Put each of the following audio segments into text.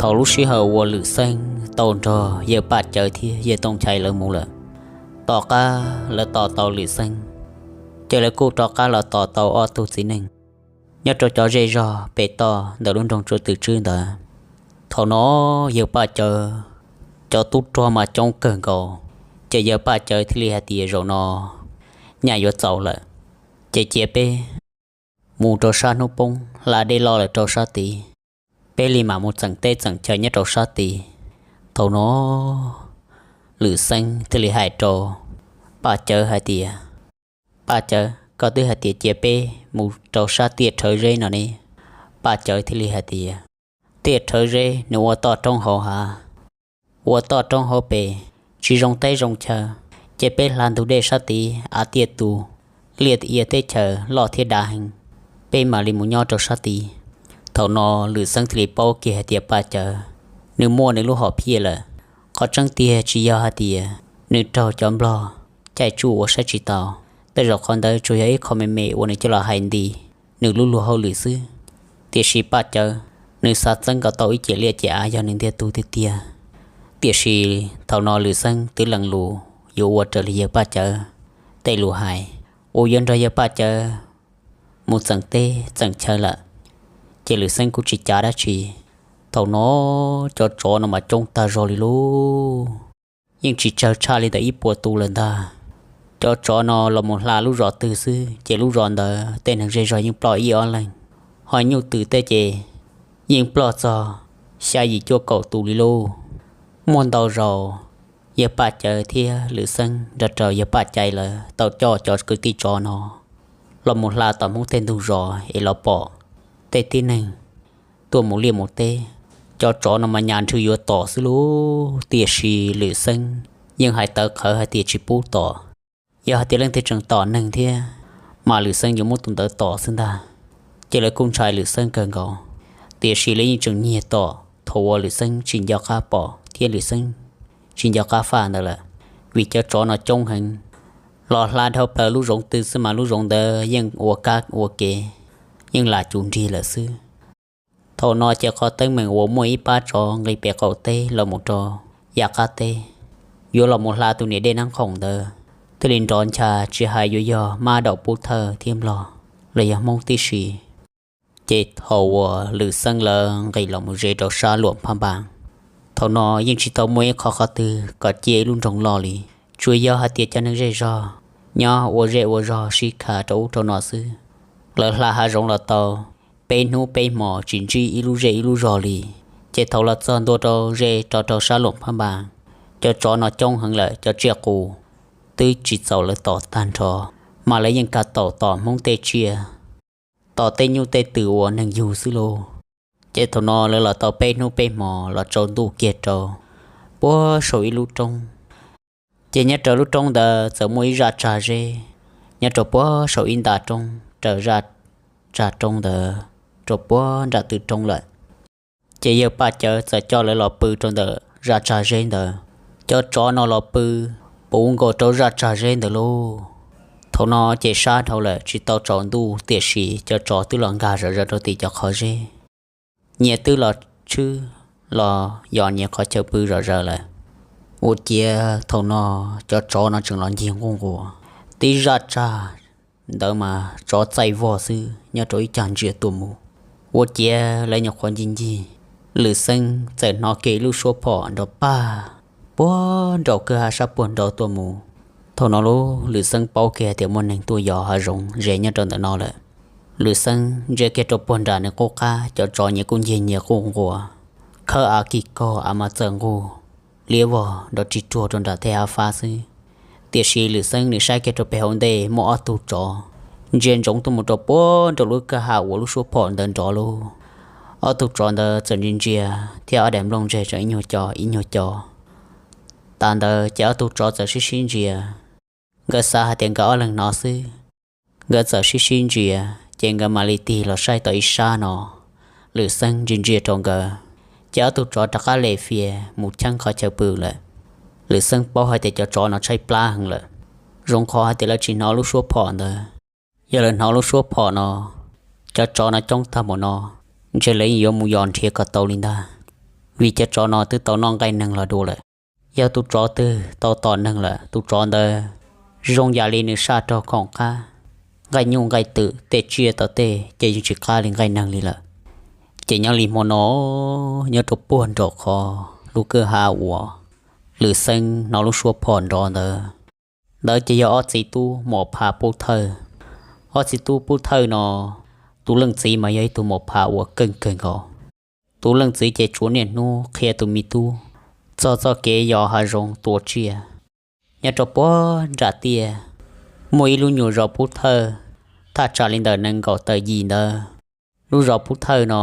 Thaum lub sij hawm uas Lwm Xeeb tau nrog yawg Paj Cawv thiab yawg Tooj Nchai lawv mus lawm, tom qab lawv tos tau Lwm Xeeb, ces lawv kuj rov qab los tos tau ob tug txiv neej nyob rau cov zej zog pem toj ntawm lub nroog Tsuas Twm Tswb ntawd. Thaum no yawg Paj Cawv cov tub rog mas coob kawg nkaus, ces yawg Paj Cawv thiaj li hais tias, Zaum no nyaj yuav txaus lawm, ces cia peb mus rau sab hnub poob hla dej loj lawm rau sab tid, peb li mam mus txeem teb txeem chaw nyob rau sab tid. Thaum no Lwm Xeeb thiaj li hais rau Paj Cawv hais tias, Paj Cawv, koj twb hais tias cia peb mus rau sab tiaj Rhawv Zeb no ne. Paj Cawv thiaj li hais tias, Tiaj Rhawv Zeb nws ua toj roob hauv hav, ua toj roob hauv pes, tsis zoo teb zoo chaw, ces peb hla ntug dej sab tid av tiaj tus, liaj ia teb chaws loj thiab dav heev, peb mam li mus nyob rau sab tid. Thaum no Lwm Xeeb thiaj li paub kiag hais tias Paj Cawv nws muaj nws lub hom phiaj lawm. Qhov tseeb tiag tsis yog hais tias nws raug cov Nplog caij tsuj ua saib tsis taus, tej zaum qhov ntawd tsuas yog ib qho me me uas nws coj los hais nti nws lub luag hauj lwm xwb. Tiam sis Paj Cawv nws xav txeeb kom tau ib ciam liaj ciam av yog nws ntiag tug tiag tiag. Tiam sis thaum no Lwm Xeeb twb lees lus yuav ua raws li yawg Paj Cawv tej lus hais, uas yuav nrog yawg Paj Cawv mus txeem teb txeem chaw lawm, ces Lwm Xeeb kuj tsis cav dab tsi. Thaum no cov tsov no mas coob tag zog li lauj, yeej tsis tsawg tshaj li ntawm ib puas tus lawm ntag. Cov tsov no los mus hla lub zos twg xwb ces lub zos ntawd tej neeg zej zog yeej ploj ib ob leeg, ho nyuj twm tej ces yeej ploj txog xya yim cuaj kaum tus li lauj. Muaj ntau zaus yawg Paj Cawv thiab Lwm Xeeb nrog rau yawg Paj Cawv lawv tau coj cov kwv tij tsov no los mus hla tom Hmoob tej ntug zos es los pom tej tib neeg tuaj mus liaj mus teb, cov tsov no mas nyas nrhw yuav tom xwb lauj. Tiam sis Lwm Xeeb yeej hais tawv qhawv hais tias tsis pub tom, yog hais tias leej twg tseem tom neeg thiab mas Lwm Xeeb yuav muab tus ntawd tom xwb ntag. Ces lawv kuj ntshai Lwm Xeeb kawg nkaus, tiam sis lawv yeej tseem nyiag tom thaum uas Lwm Xeeb tsis nco qab pom thiab Lwm Xeeb tsis nco qab faj ntawd lawm, vim cov tsov no coob heev, los hla dhau plaws lub zoov twg xwb mas lub zoov ntawd yeej ua kab ua kev, yeej lam cum nrig lawm xwb. Thaum no ces qhov teeb meem uas muaj ib pab tsov nqis pem qaum teb los mus rau yav qab teb, yuav los mus hla tus niam dej Nab Khoom ntawd thiaj li nrov ncha, tsis hais yuav yog Mab Daum Pub Thawj thiab Nplog los yog Hmoob tib si. Ces thaum uas Lwm Xeeb lawv nqis los mus ze rau sab Luam Phaj Npas, thaum no yeej tsis tau muaj ib qho qhov twg kom ciaj ib lub nroog loj li, tsuas yog hais tias cov neeg zej zog nyob ua zej ua zog sib kha rau ub rau no xwb. Lawv hla hav zoov los tau peb hnub peb hmos tsis ntsib ib lub zej ib lub zog li. Ces thaum los txog ntua rau ze rau rau sab Luam Phaj Npas, cov tsov no coob heev lawm, cov tsiaj qus twb tsis txaus lawv tom tag nrho, mas lawv yeej kag taum tom Hmoob tej tsiaj, tom tej nyuj tej twm uas neeg yug xwb lauj. Ces thaum no lawv los tau peb hnub peb hmos los tsaus ntuj kiag rau puag saum ib lub roob. Ces nyob rau lub roob ntawd txawm muaj ib zaj tsag zeb nyob rau puag saum ib nta roob, raws zaj tsag roob ntawd rau puag nram tw roob lawm. Ces yawg Paj Cawv txawm coj lawv los pw rau ntawm zaj tsag zeb ntawd. Cov tsov no los pw puv nkaus rau zaj tsag zeb ntawd lauj. Thaum no ces sab dhau lawm tsis tau tsaus ntuj, tiam sis cov tsov twb los nkag zom zaws rau tim cov qhov zeb, nyias twb los tshwb los yos nyias qhov chaw pw zom zaws lawm. Ua ciav thaum no cov tsov no tseem los ncig nquj nquas, tib zaj tsag ntawd mas tsov txaij vog xwb nyob rau ib cag ntsia tuaj mus. Ua ciav lawv nyuam qhuav ncig ncig, Lwm Xeeb txawm hnov kiag ib lub suab phom nrov pag puag nraum kwj ha sab puag nraud tuaj mus. Thaum no lub Lwm Xeeb paub kiag tias muaj neeg tuaj yos hav zoov ze nyob rau ntawm no lawm. Lwm Xeeb ntsia kiag rau puag nram nws qub qab, cov tsov nyias kuj ncig nyias quj nquas, khawb av kig kog, av mas txawm nqug liab vog nrov rig ruag rau nram tej hav fab xwb. Tiam sis Lwm Xeeb nws saib kiag rau pem hauv ntej muaj ob tug tsov ntsia ntsoov tuaj mus rau puag nraum lub kwj ha uas lub suab phom ntawd nrov lauj. Ob tug tsov ntawd txawm ntsia ntsia thiab ob daim nplooj ntseg tseem ib nyuag co ib nyuag co. Tas ntawd ces ob tug tsov txawm sib sib ntsia. Nkawd xav hais tias nkawd ob leeg hnov xwb. Nkawd txawm sib sib ntsia, ces nkawd mam li tig los saib tau ib sab no. Lwm Xeeb ntsia ntsia rau nkawd, ces ob tug tsov rov qab le fias mus cheeb qhov chaw pw lawm. Lwm Xeeb paub hais tias cov tsov no tshaib plab heev lawm, zoo qhov hais tias lawv tsis hnov lub suab phom ntawd. Yog lawv hnov lub suab phom no, cov tsov no coob tag npaum no, ntshe lawv yeej yuav mus yos nrhiav kom tau li ntag. vim cov tsov no twb tau noj nqaij neeg los dua lawm. Yog tus tsov twg tau tom neeg lawm, tus tsov ntawd zoo yam li nws saj raug khoom qab, nqaij nyuj nqaij twm tej tsiaj tom tej ces yeej tsis qab li nqaij neeg li lawm. Ces nyob li hmo no, nyob rau puag nraum qhov lub kwj ha uas Lwm Xeeb hnov lub suab phom nrov ntawd, ntawd ces yog ob txiv tub Mos Phas Pub Thawj. Ob txiv tub Pub Thawj no, tus leej txiv mas yog ib tug Mos Phas uas keej kawg nkaus. Tus leej txiv ces tsuas niaj hnub qhia tus me tub txog txoj kev yos hav zoov tua tsiaj. Nyob rau puag nram tiaj, muaj ib lub nyuam zos Pub Thawj, thaj tsam li ntawm nees nkaum tawm yim ntawd. Lub zos Pub Thawj no,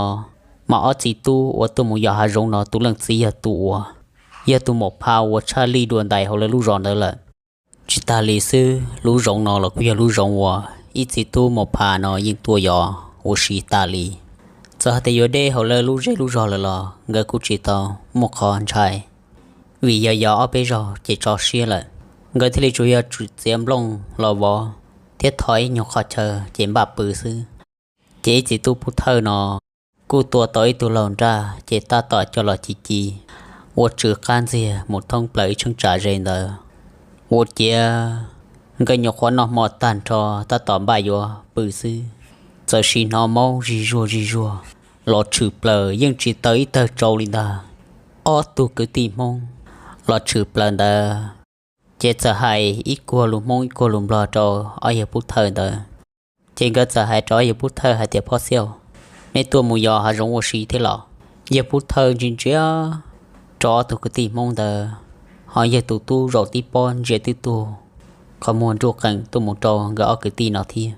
mas ob txiv tub uas tuaj mus yos hav zoov no tus leej txiv yog tus uas, yog tus Mos Phas uas tshaj lij dua ntais hauv lawv lub zos ntawd lawm. Tsis tas li xwb, lub zoov no los kuj yog lub zoov uas ib txiv tub Mos Phas no yeej tuaj yos ua si tas li. Txawm hais tias yuav deb hauv lawv lub zej lub zog lawm los nkawd kuj tsis tau muaj qhov ntshai, vim yog yos ob peb zaug ces tso siab lawm. Nkawd thiaj li tsuas yog tsum txiav nplooj los vov thiab tho ib nyuag qhov chaw ces npaj pw xwb. Ces ib txiv tub Pub Thawj no kuj tua tau ib tug laug nraj ces tab tom coj los ci ci ua tsw qab ntxiag mus thoob plaws ib cheeb tsam ze ntawd, ua ciav nkawd nyuam qhuav noj hmo tag nrho tab tom npaj yuav pw xwb, txawm sim hnov maub zig zuag zig zuag los tshwm plaws yeej tsis tawg ib tawg tsau li ntag. Ob tug kwv tij Hmoob los tshwm plaws ntawd, ces txawm hais ib kuag lus Hmoob ib kuag lus Nplog rau ob yawg Pub Thawj ntawd. Ces nkawd txawm hais rau ob yawg Pub Thawj hais tias, Phob Xiaj, neb tuaj mus yos hav zoov ua si thiab los? Yawg Pub Thawj ntsia ntsia rau ob tug kwv tij Hmoob ntawd, ho yawg tus tub zaum tib pob ntsia twb tuag, qhov muag nruj qees tuaj mus rau nkawd ob kwv tij no thiab.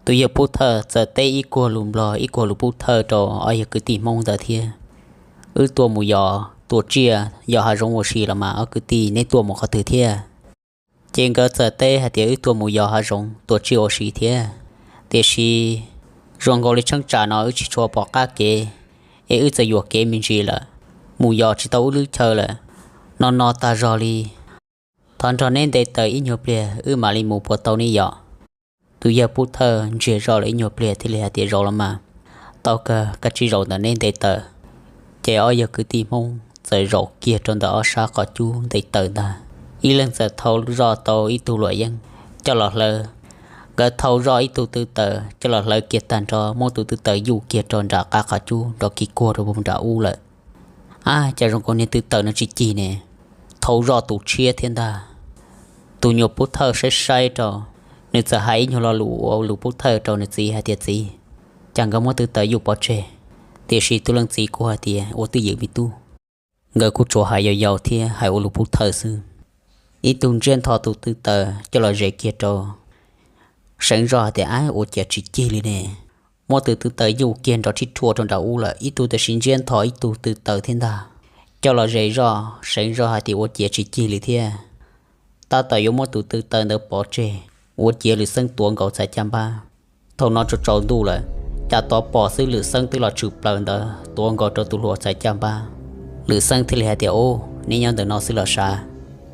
Tus yawg Pub Thawj txawm teb ib kuag lus Nplog ib kuag lus Pub Thawj rau ob yawg kwv tij Hmoob ntawd thiab. Wb tuaj mus yos tua tsiaj yos hav zoov ua si los mas ob kwv tij neb tuaj mus qhov twg thiab? Ces nkawd txawm teb hais tias, Wb tuaj mus yos hav zoov tua tsiaj ua si thiab, tiam sis zoo nkaus li cheeb tsam no wb tsis tshua pom qab kev, es wb txawm yuam kev me ntsis lawm, mus yos tsis tau wb lub chaw lawm, no no tag zog li. Thov nrog neb nte taws ib nyuag pliag wb mam li mus puas tau ne yom? Tus yawg Pub Thawj ntsiag zog lawm ib nyuag pliag thiaj li hais tias, Zaum los mas, tau kawg, koj cia li zaum ntawm neb nte taws. Ces ob yawg kwv tij Hmoob txawm zaum kiag rau ntawm ob sab qhov cub nte taws ntag. Ib leeg txawm thau zoj tau ib tug luam yeeb coj los hlawv. Nkawd thau zoj ib tug tw taws coj los hlawv kiag tag nrho, muab tus tw taws yuj kiag rau nram qab qhov cub nrov kiv kuag rau nram ub lawm. Ab, cas zoo nkaus niag tw taws no tsis cig ne, thau zoj tus tshiab thiab ntag. Tus nyuam Pub Thawj saib saib rau, nws txawm hais ib nyuag lo lus ua lus Pub Thawj rau nws txiv hais tias, Txiv, cas nkawd muab tw taws yuj pov tseg? Tiam sis tus leej txiv kuj hais tias, Ua twj ywm me tub. Nkawd kuj tsuas hais yau yau thiab hais ua lus Pub Thawj xwb. Ib tug ntsiab ntho tus tw taws coj los zes kiag rau, seev zoj hais tias, Ab, ua cas tsis cig li ne? Muab tus tw taws yuj kiag nrov rhib rhuaj rau nram ub lawm. Ib tug tam sim ntsiab ntho ib tug tw taws thiab ntag, coj los zes zoj seev zoj hais tias, Ua cas tsis cig li thiab? Tab tom yuav muab tus tw taws ntawd pov tseg, ua ciav Lwm Xeeb tuav nkaus txhais caj npab. Thaum no tsaus tsaus ntuj lawm, cas tov pom xwb Lwm Xeeb twb los tshwm plaws ntawd tuav nkaus rau tus hluas txhais caj npab. Lwm Xeeb thiaj li hais tias, Ub, neb nyob ntawm no xwb los sav?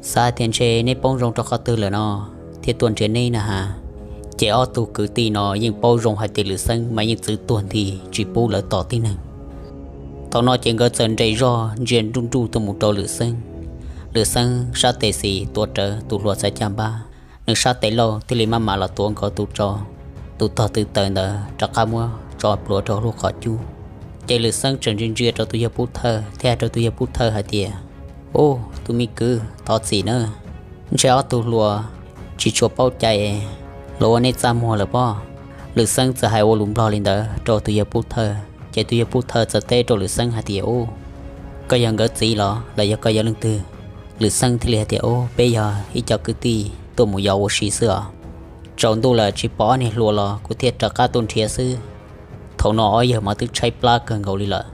Xav hais tias ntshe neb poob zoo rau qhov twg lawm no thiaj tuaj nrhiav neb na has. Ces ob tug kwv tij no yeej paub zoo hais tias Lwm Xeeb mas yeej txwv tuag nti tsis pub lawv tom tib neeg. Thaum no ces nkawd txawm nres zog ntsia nruj nruj tuaj mus rau Lwm Xeeb. Lwm Xeeb sab tes xis tuav rawv tus hluas txhais caj npab, nws sab tes lauj thiaj li maj mam los tuav nkaus tus tso, tus tog tw taws ntawd rov qab muab tso plhuav rau lub qhov cub. Ces Lwm Xeeb tseem ntsia ntsia rau tus yawg Pub Thawj thiab hais rau tus yawg Pub Thawj hais tias, Ub, tus me kwv, thov txim nawb, ntshe ob tug hluas tsis tshua paub cai es los ua nej txaj muag lawm pob. Lwm Xeeb txawm hais ua lus Nplog li ntawd rau tus yawg Pub Thawj, ces tus yawg Pub Thawj txawm teb rau Lwm Xeeb hais tias, Ub, koj yog nkawd txiv los los yog koj yog leej twg? Lwm Xeeb thiaj li hais tias, Ub, peb yog ib co kwv tij tuaj mus yos ua si xwb os. Tsaus ntuj lawm tsis pom ob niag hluas los kuv thiaj rov qab tuaj nrhiav xwb. Thaum no ob yawg mas twb tshaib plab kawg nkaus li lawm.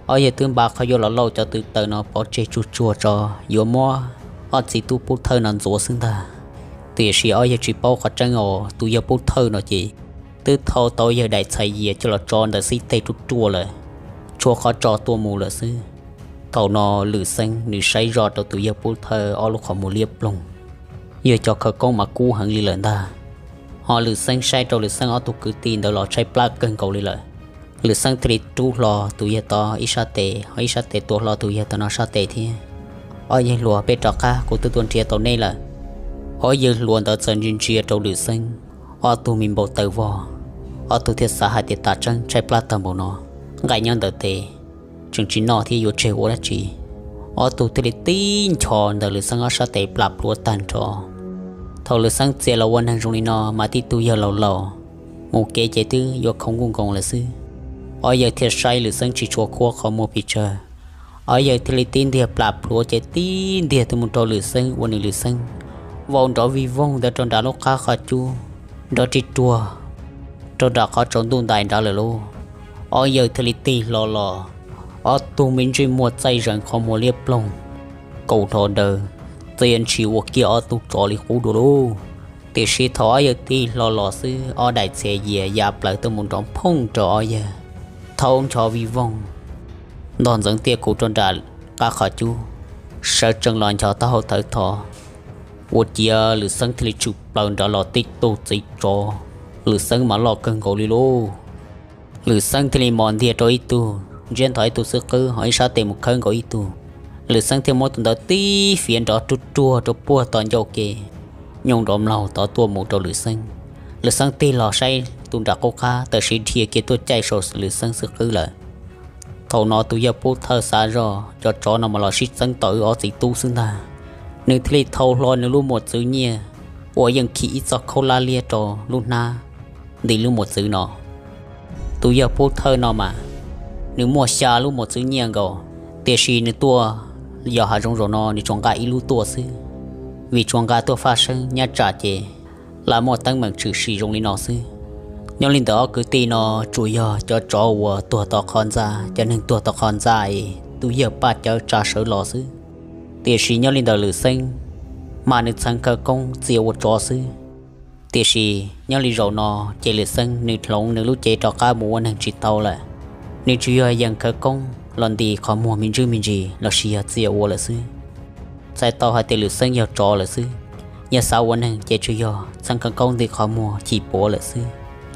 Ob yawg twb npaj qhov yuav los lauj cov tw taws no pov tseg tsuag tsuag tso, yuav muab ob txiv tub Pub Thawj no ntxuav xwb ntag. Tiam sis ob yawg tsis paub qhov tseeb os, tus yawg Pub Thawj no ces twb thau tau yawg daim txhais yias coj los tso ntawm xib teg ruaj ruaj lawm, tshuav qhov tso tuaj mus lawm xwb. Thaum no Lwm Xeeb nws saib zoj rau tus yawg Pub Thawj ob lub qhov muag liab ploog, yog cov khawv koob mas kub heev li lawm ntag. Ho Lwm Xeeb saib rau Lwm Xeeb ob tug kwv tij ntawd los tshaib plab kawg nkaus li lawm. Lwm Xeeb thiaj li rub hlo tus yawg tod ib sab tes, ho ib sab tes tua hlo tus yawg tod no sab tes thiab. Ob yawg hluas, peb rov qab, kuv twb tuaj nrhiav tau nej lawm. Ob yawg hluas ntawd txawm ntsia ntsia rau Lwm Xeeb, ob tug me npau taws vog, ob tug thiaj xav hais tias tas tseeb tshaib plab tag npaum no, nqaij nyob ntawm tes tseem tsis noj thiab yuav tseg ua dab tsi. Ob tug thiaj li tib nchos ntawm Lwm Xeeb ob sab tes plam plhuav tag nrho. Thaum Lwm Xeeb txia los ua neeg zoo li no mas tib tug yawg laus laus, mus kev ces twb yuav khoov nkuj nkoos lawm xwb. Ob yawg thiaj saib Lwm Xeeb tsis tshua khuab qhov muag pes tsawg, ob yawg thiaj li tib ntiag plam plhuav ces tib ntiag tuaj mus rau Lwm Xeeb uas nws Lwm Xeeb vau nrov vij voog ntawd rau nram lub qab qhov cub, nrov ris ruag rau nram qhov tsaus ntuj ntais nrad lawm lauj. Ob yawg thiaj li tig hlo los, ob tug me ntsej muag txaij zees qhov muag liab ploog, kaus hlo daws, txia ntshis ua kiag ob tug tsov li qub dua lauj. Tiam sis thaum ob yawg tig hlo los xwb, ob daim txhia yias ya plaws tuaj mus nrov phooj rau ob yawg, thaub nchos vij voog, ntog ntxeev tiaj kuv rau nram qab qhov cub, sawv tsees los nchos taub hau thawv tho, ua ciav Lwm Xeeb thiaj li tshwm plaws nrad los tib tug txiv tsov. Lwm Xeeb mas loj kawg nkaus li lauj. Lwm Xeeb thiaj li mos ntiag rau ib tug, ntsiab nthos ib tug xwb qwb, ho ib sab tes mus khawb nkaus ib tug. Lwm Xeeb thiaj muab tus ntawd tib fiav nrov ruag ruag rau puag tom ncauj ke, nyooj nrov mlaug tod tuaj mus rau Lwm Xeeb. Lwm Xeeb tig los saib tus nram qub qab, tab sis dhia kiag tuaj caij saum Lwm Xeeb xwb qwb lawm. Thaum no tus yawg pub thawj xav zoj, cov tsov no mas los sib txeeb tom wb ob txiv tub xwb ntag. Nws thiaj li thau hlo nws lub mos txwv nyiaj uas yeej khi ib txoj khaub lab liab rau lub hnab nti lub mos txwv no. Tus yawg pub thawj no mas nws muaj xya lub mos txwv nyiaj nkaus, tiam sis nws tuaj yos hav zoov zaum no nws tsuas nqa ib lub tuaj xwb, vim tsuas nqa tuaj faj seeb nyab tsam ces lam muaj teeb meem tshwm sim zoo li no xwb. Nyob li ntawd ob kwv tij no tsuas yog cov tsov uas tuag tom qhov ntxa, cov neeg tuag tom qhov ntxa es tus yawg paj cawv tsa sawv los xwb. Tiam sis nyob li ntawd Lwm Xeeb mas nws txheev khawv koob txia ua tsov xwb. Tiam sis nyob li zaum no ces Lwm Xeeb nws hloov nws lub cev rov qab mus ua neeg tsis tau lawm. Nws tsuas yog yees khawv koob los nti qhov muag me ntsis me ntsis lossis yog txia ua lawm xwb. Txhais tau hais tias Lwm Xeeb yog tsov lawm xwb. Yog xav ua neeg ces tsuas yog txheev khawv koob nti qhov muag chim puav lawm xwb,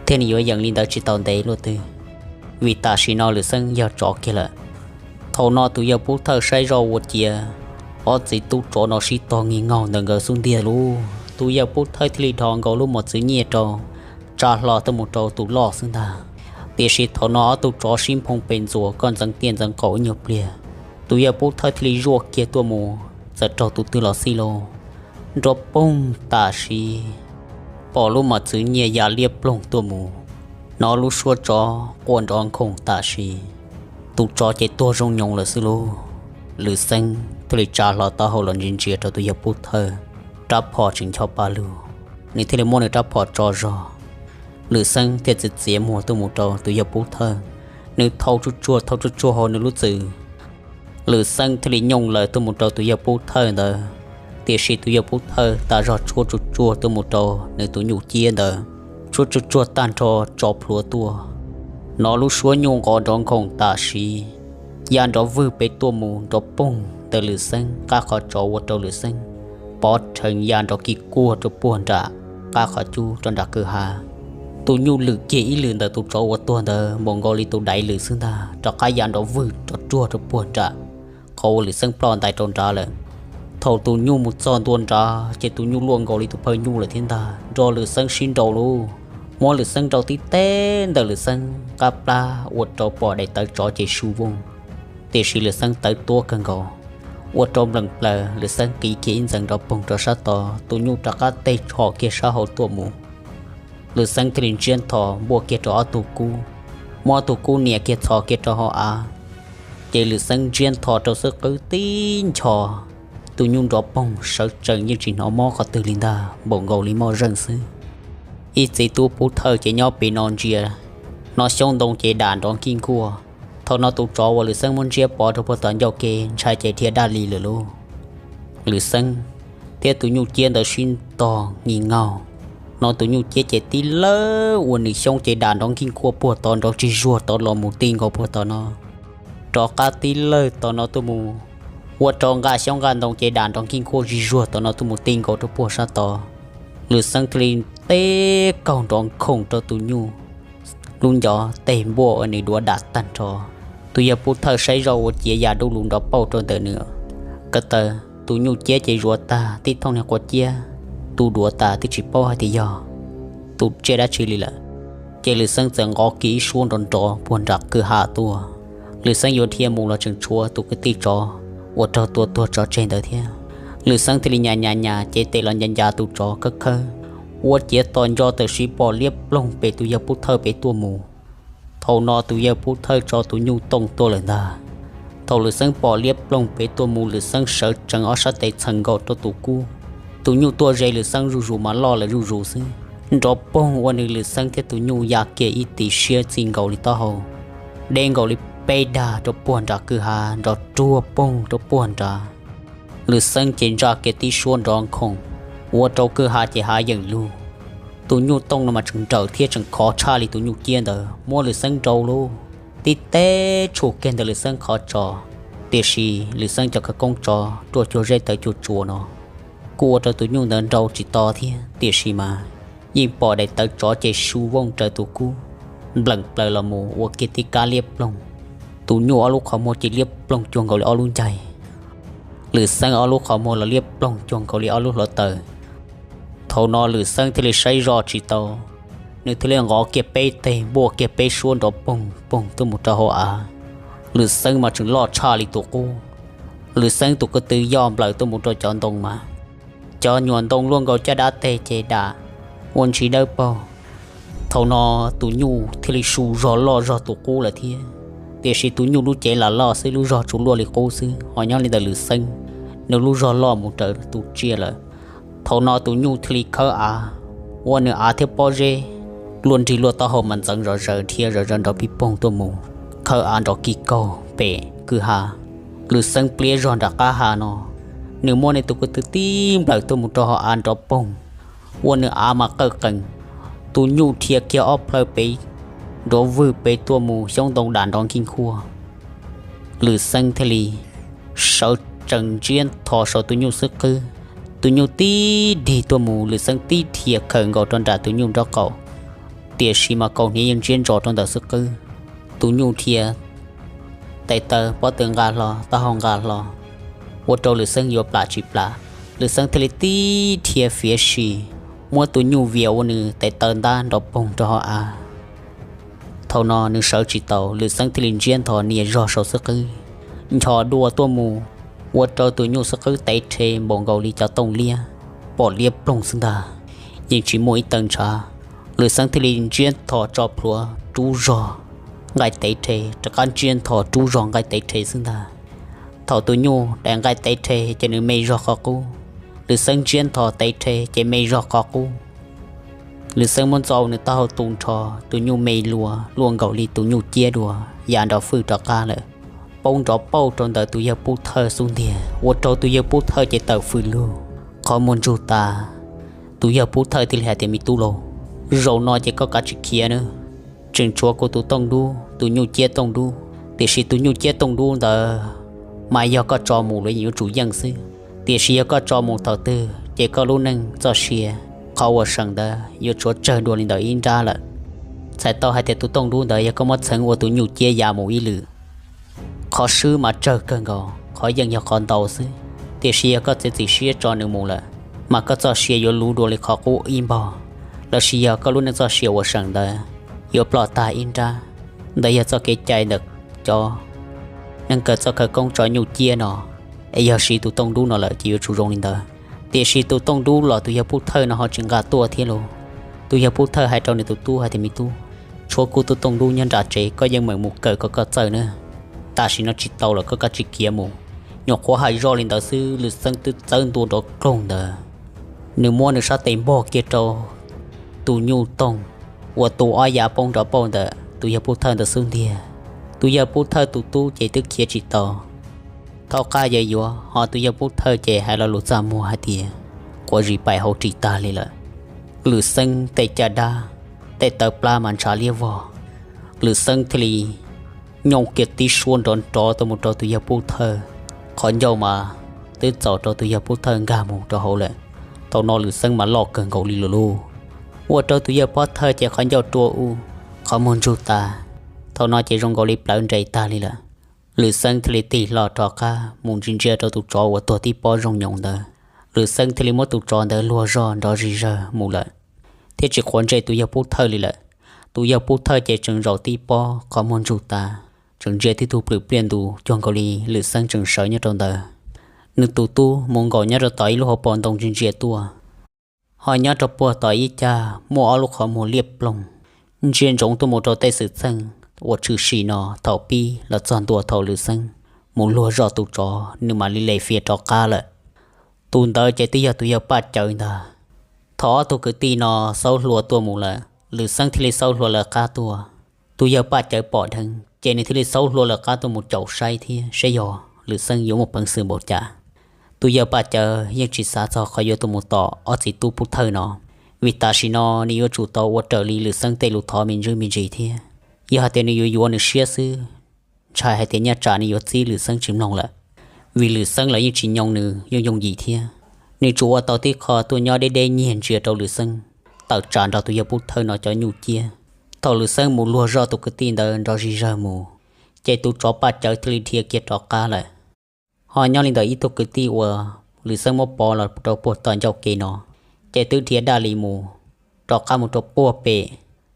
thiaj nws yuav yees li ntawd tsis tau ntev luaj twg, vim tam sim no Lwm Xeeb yog tsov kiag lawm. Thaum no tus yawg pub thawj saib zoj ua ciav ob txiv tub tsov no sib tog ngig ngaug ntawm nkawd xub ntiag lauj. Tus yawg pub thawj thiaj li dhos nkaus lub mos txwv nyiaj rau, tsa hlo tuaj mus rau tus loj xwb ntag. Tiam sis thaum no ob tug tsov sib nphoo pes ntxuas koj ntxeev tiaj ntxeev qaum ib nyuag pliag, tus yawg pub thawj thiaj li zuaj kiag tuaj mus, txawm raug tus twg los xij lauj, nrov poog tam sim, pom lub mos txwv nyiaj ya liab ploog tuaj mus, hnov lub suab tsov quaj nrov nkhoos tam sim, tus tsov ces tuag zoo nyoos lawm xwb lauj. Lwm Xeeb thiaj li tsa hlo taub hau los ntsia ntsia rau tus yawg pub thawj, rab phom tseem ncho pa lug, nws thiaj li muab nws rab phom tso zog. Lwm Xeeb thiaj txiav txiav muag tuaj mus rau tus yawg pub thawj, nws thau tsuj tsuag thau tsuj tsuag hauv nws lub txwm. Lwm Xeeb thiaj li nyooj lawm tuaj mus rau tus yawg pub thawj ntawd, tiam sis tus yawg pub thawj tas zog tshuab tsuj tsuag tuaj mus rau nws tus nyuj ciab ntawd, tshuab tsuj tsuag tag nrho tso plhuav tuaj, hnov lub suab nyuj nqos nrov nkhoos tam sim, ya nrov vwg pem tuaj mus nrov poog ntawm Lwm Xeeb qab qhov tsov ua rau Lwm Xeeb pov rhees ya nrov kis kuag rau puag nram qab qhov cub rau nram kwj ha. Tus nyuj lwm kiag ib lwm ntawm tus tsov uas tuag ntawd npaum nkaus li tus daiv lwm xwb ntag, rov qab ya nrov vwg rov ruag rau puag nram qhov uas Lwm Xeeb ploj ntais rau nrad lawm. Thaum tus nyuj mus txog ntua nrad ces tus nyuj luaj nkaus li tus phawj nyuj lawm thiab ntag, nrog Lwm Xeeb sib nraus lauj, muab Lwm Xeeb nraus tib teg ntawm Lwm Xeeb qab plab ua rau pom daim tawv tsov ces su vooj. Tiam sis Lwm Xeeb tawv tuab kawg nkaus, ua rau npleem plaws Lwm Xeeb qiv kiag ib ntxees nrov poog rau sab tod, tus nyuj rov qab teg tshom kiag sab hauv tuaj mus. Lwm Xeeb thiaj li ntsiab ntho npuaj kiag rau ob tug kub, muab ob tug kub nias kiag txhos kiag rau hauv av, ces Lwm Xeeb ntsiab ntho rau xwb qwb tib nchos, tus nyuj nrov poog sawv tsees yeej tsis hnov mob qhov twg li ntag, npaum nkaus li moj zeej xwb. Ib txiv tub pub thawj ces nyob pem no ntsia, hnov xyoob ntoo ces dam nrov nkij nkuaj. Thaum no tus tsov uas Lwm Xeeb muab ntsiab pov rau puag tom ncauj ke ntshai ces dhia daj li lawm lauj. Lwm Xeeb thiab tus nyuj ciab ntawd sib tog ngis ngaug, no tus nyuj ciab ces tib lawj ua nws xyoob ces dam nrov nkij nkuaj puag tod nrov tsis zuag tod los mus ti nkaus puag tom no, rov qab tib lawj tom no tuaj mus, ua rau nqa xyoob nqa ntoo ces dam nrov nkij nkuaj tsis zuag tom no tuaj mus ti nkaus rau puag sab tod. Lwm Xeeb thiaj li teb kaug nrov nkhoos rau tus nyuj, lub ncov teg npuaj uas nws duav dam tag nrho. Tus yawg pub thawj saib zoj ua ciav ya dub lug nrov pauj rau ntawm nws ko taw. Tus nyuj ciab ces zuav tag tib thooj niag quav ciab, tu duav tas twb tsis paub hais tias yog tus tsiaj dab tsi li lawm. Ces Lwm Xeeb txawm nqov kiag ib suab nrov nrov puag nram kwj ha tuaj. Lwm Xeeb yuav dhia mus los tseem tshuav tus kwv tij tsov uas raug tua tuag tso tseg ntawd thiab. Lwm Xeeb thiaj li nyas nyas nyas cev tes los ncav ncav tus tsov khawb khawb, ua ciav tos ntso tawm sim pom liab ploog pem tus yawg pub thawj pem tuaj mus. Thaum no tus yawg pub thawj tso tus nyuj tooj tuaj lawm ntag. Thaum Lwm Xeeb pom liab ploog pem tuaj mus, Lwm Xeeb sawv tsees ob sab tes txheem nkaus rau tus kub. Tus nyuj tuaj ze Lwm Xeeb zuj zus mas loj lawm zuj zus xwb. Nrov poog ua nws Lwm Xeeb thiab tus nyuj ya kiag ib tis siab txij nkaus li taub hau, deb nkaus li peb dag rau puag nram kwj ha, nrov ruag poog rau puag nrad. Lwm Xeeb ces ntsa kiag tib suab nrov nkhoom, ua rau kwj ha ces hav yeem lug. Tus nyuj tooj no mas tseem nrawm thiab tseem khov tshaj li tus nyuj ciab ntawd, muab Lwm Xeeb nrau lub tib teb tshum kiag ntawm Lwm Xeeb qhov tsos. Tiam sis Lwm Xeeb cov khawv koob tsov ruaj cuag zeb tawv cuag tsuas no kuj ua rau tus nyuj ntawd nrau tsis to thiab. Tiam sis mas yeej pom daim tawv tsov ces su vooj raws tus kub npleem plaws los mus ua kiag tib kab liab ploog. Tus nyuj ob lub qhov muag ces liab ploog cuag nkaus li ob lub ncaig. Lwm Xeeb ob lub qhov muag los liab ploog cuag nkaus li ob lub hluav taws. Thaum no Lwm Xeeb thiaj li saib zoj tsis tau, nws thiaj li nqov kiag peb teg npuaj kiag peb suab nrov poog poog tuaj mus rau hauv av. Lwm Xeeb mas tseem loj tshaj li tus qub. Lwm Xeeb tus ko tw yoj nplawm tuaj mus rau cov ntoo mas cov nyuam ntoo luaj nkaus caj dab teg ces dam ua ntsis dawb paug. Thaum no tus nyuj thiaj li su zog loj zog tus qub lawm thiab. Tiam sis tus nyuj lub cev lam loj xwb, lub zog tsuas luaj li qub xwb, ho nyob li ntawm Lwm Xeeb, nws lub zog loj mus raws tus tsiaj lawm. Thaum no tus nyuj thiaj li khawb av, ua nws av thiab pob zeb luaj nrig luaj taub hau mas ntxeev zom zaws dhia zom zaws nrov pij poog tuaj mus, khawb av nrov kig kaug pem kwj ha. Lwm Xeeb pliab zog nram qab ha no, nws muab nws tus ko tw tib nplawm tuaj mus rau hauv av nrov poog, ua nws av mas qawj qees. Tus nyuj dhia kiag ob plhaw pem, nrov vwg pem tuaj mus xyoob ntoo dam nrov nkij nkuaj. Lwm Xeeb thiaj li sawv tsees ntsiab ntho saum tus nyuj xub qwb. Tus nyuj tib dig tuaj mus, Lwm Xeeb tib dhia khawm nkaus rau nram tus nyuj nraub qaum, tiam sis mas kaus hniav yeej ntsiab ntso rau ntawm xub qwb. Tus nyuj dhia tes taw pob tw nqa hlo, taub hau nqa hlo, ua rau Lwm Xeeb yuav plam tsis plam. Lwm Xeeb thiaj li tib dhia fiav si, muab tus nyuj vias ua nws tes taw ntab nrov poog rau hauv av. Thaum no nws sawv tsis taus, Lwm Xeeb thiaj li ntsiab ntho nias zog saum xub qwb, nchos dua tuaj mus, ua rau tus nyuj xub qwb tev rhe npaum nkaus li cov tooj liab, pom liab ploog xwb ntag, yeej tsis muaj ib tawg ntshav. Lwm Xeeb thiaj li ntsiab ntho tso plhuav rub zog nqaij tev rhe, rov qab ntsiab ntho rub zog nqaij tev rhe xwb ntag. Thaum tus nyuj daim nqaij tev rhe ces nws me zog qhov qub, Lwm Xeeb ntsiab ntho tev rhe ces me zog qhov qub. Lwm Xeeb muab ntxo nws taub hau tu nrho, tus nyuj me luas luaj nkaus li tus nyuj ciab dua, ya nrov fwj rov qab lawm, poob nrov pauj rau ntawm tus yawg pub thawj xub ntiag, ua rau tus yawg pub thawj ces tawm fws lug, qhov muag ntsug tas. Tus yawg pub thawj thiaj li hais tias, Me tub laus, zaum no ces koj kav tsij khiav nawb. Tseem tshuav kuv tus tooj dub, tus nyuj ciab tooj dub, tiam sis tus nyuj ciab tooj dub ntawd mas yog koj tso mus los yeej yuav tsum yeej xwb. Tiam sis yog koj tso mus thaum twg ces koj lub neej txoj sia, qhov uas seem ntawd yuav tshuav tsawg dua li ntawd ib nrab lawm. Txhais tau hais tias tus tooj dub ntawd yog koj muab txheev ua tus nyuj ciab ya mus ib lwm, qhov swb mas tsawg kawg nkaus, qhov yeej yog qhov ntau xwb. Tiam sis yog koj txiav txim siab tso nws mus lawm, mas koj txoj sia yuav luv dua li qhov qub ib npaug, los sis yog koj lub neej txoj sia uas seem ntawd yuav ploj tag ib nrab. Ntawd yog txoj kev cai ntawm cov neeg kawm txoj khawv koob tso nyuj ciab no, es yog siv tus tooj dub no lawm ces yuav tsum zoo li ntawd. Tiam sis tus tooj dub los tus yawg pub thawj no ho tsis nqa tuaj thiab lauj. Tus yawg pub thawj hais rau nws tus tub hais tias, Me tub, tshuav kuv tus tooj dub nyob nram tsev, koj yeej meem mus kawm kom koj txawj na. Tam sim no tsis tau lawm, koj kav tsij khiav mus. Nyuam qhuav hais zoj li ntawd xwb, Lwm Xeeb twb txawb ntua nrov kloog ntawd, nws muab nws sab tes npog kiag rau tus nyuj tooj uas tu ob yav poob nrov pauj ntawm tus yawg pub thawj ntawd xub ntiag. Tus yawg pub thawj tus tub ces twb khiav tsis tau, thaub qab yawg yuav, ho tus yawg pub thawj ces hais lo lus txaj muag hais tias, Quav zis paim hauv ris tag li lawm. Lwm Xeeb tej caj dab, tej tawv plab mas ntshav liab vog. Lwm Xeeb thiaj li nyooj kiag tib suab nrov nrov tuaj mus rau tus yawg pub thawj, qhov ncauj mas twb txaus rau tus yawg pub thawj nkag mus rau hauv lawm. Thaum no Lwm Xeeb mas loj kawg nkaus li lawm lauj, ua rau tus yawg pub thawj ces qhov ncauj rua u, qhov muag ntsug tas. Thaum no ces zoo nkaus li plawv nres tag li lawm. Lwm Xeeb thiaj li tig hlo rov qab mus ntsia ntsia rau tus tsov uas tuag tib pob zoo nyoos ntawd. Lwm Xeeb thiaj li muab tus tsov ntawd luag zoj nrov zis zawg mus lawm, thiab tsis quav ntsej tus yawg pub thawj li lawm. Tus yawg pub thawj ces tseem zaum tib pob qhov muag ntsug tas, tseem ntsia tib tug plwm pliaj ntus cuag nkaus li Lwm Xeeb tseem sawv nyob rau ntawd. Nws tus tub mus nkaum nyob rau tom ib lub hauv paus ntoo ntsia ntsia tuaj, ho nyob rau puag tom ib cag muaj ob lub qhov muag liab ploog, ntsia ntsoov tuaj mus rau tej xwm txheej uas tshwm sim no thaum pib los txog ntua thaum Lwm Xeeb mus luag zoj tus tsov nws mam li le fias rov qab lawm. Tus ntawd ces twb yog tus yawg Paj Cawv ntag. Thaum ob tug kwv tij no xaub hlua tuaj mus lawm, Lwm Xeeb thiaj li xaub hlua lawv qab tuaj. Tus yawg Paj Cawv pom dheev ces nws thiaj li xaub hlua lawv qab tuaj mus caum saib thiab saib yog Lwm Xeeb yuav muaj peev xwm npaum cas. Tus yawg Paj Cawv yeej tsis xav txog qhov yuav tuaj mus tom ob txiv tub pub thawj no, vim tam sim no nws yuav tsum tau ua raws li Lwm Xeeb tej lus thov me ntsis me ntsis thiab. Yog hais tias nws yuav yuav nws siab xwb, ntshai hais tias nyaj tsam nws yuav txib Lwm Xeeb tsis mloog lawm, vim Lwm Xeeb los yeej tsis nyoo nws yooj yooj yim thiab. Nws tsuas ua tau tib qho tuaj nyob deb deb nyiag ntsia rau Lwm Xeeb tawm tsam nrog tus yawg pub thawj no cov nyuj ciab. Thaum Lwm Xeeb mus luag zoj tus kwv tij ntawd nrov zis zawg mus, ces tus tsov Paj Cawv thiaj li dhia kiag rov qab lawm. Ho nyob li ntawm ib tug kwv tij uas Lwm Xeeb muab pov los rau puag tom ncauj ke no, ces twb dhia daj li mus rov qab mus rau puag pem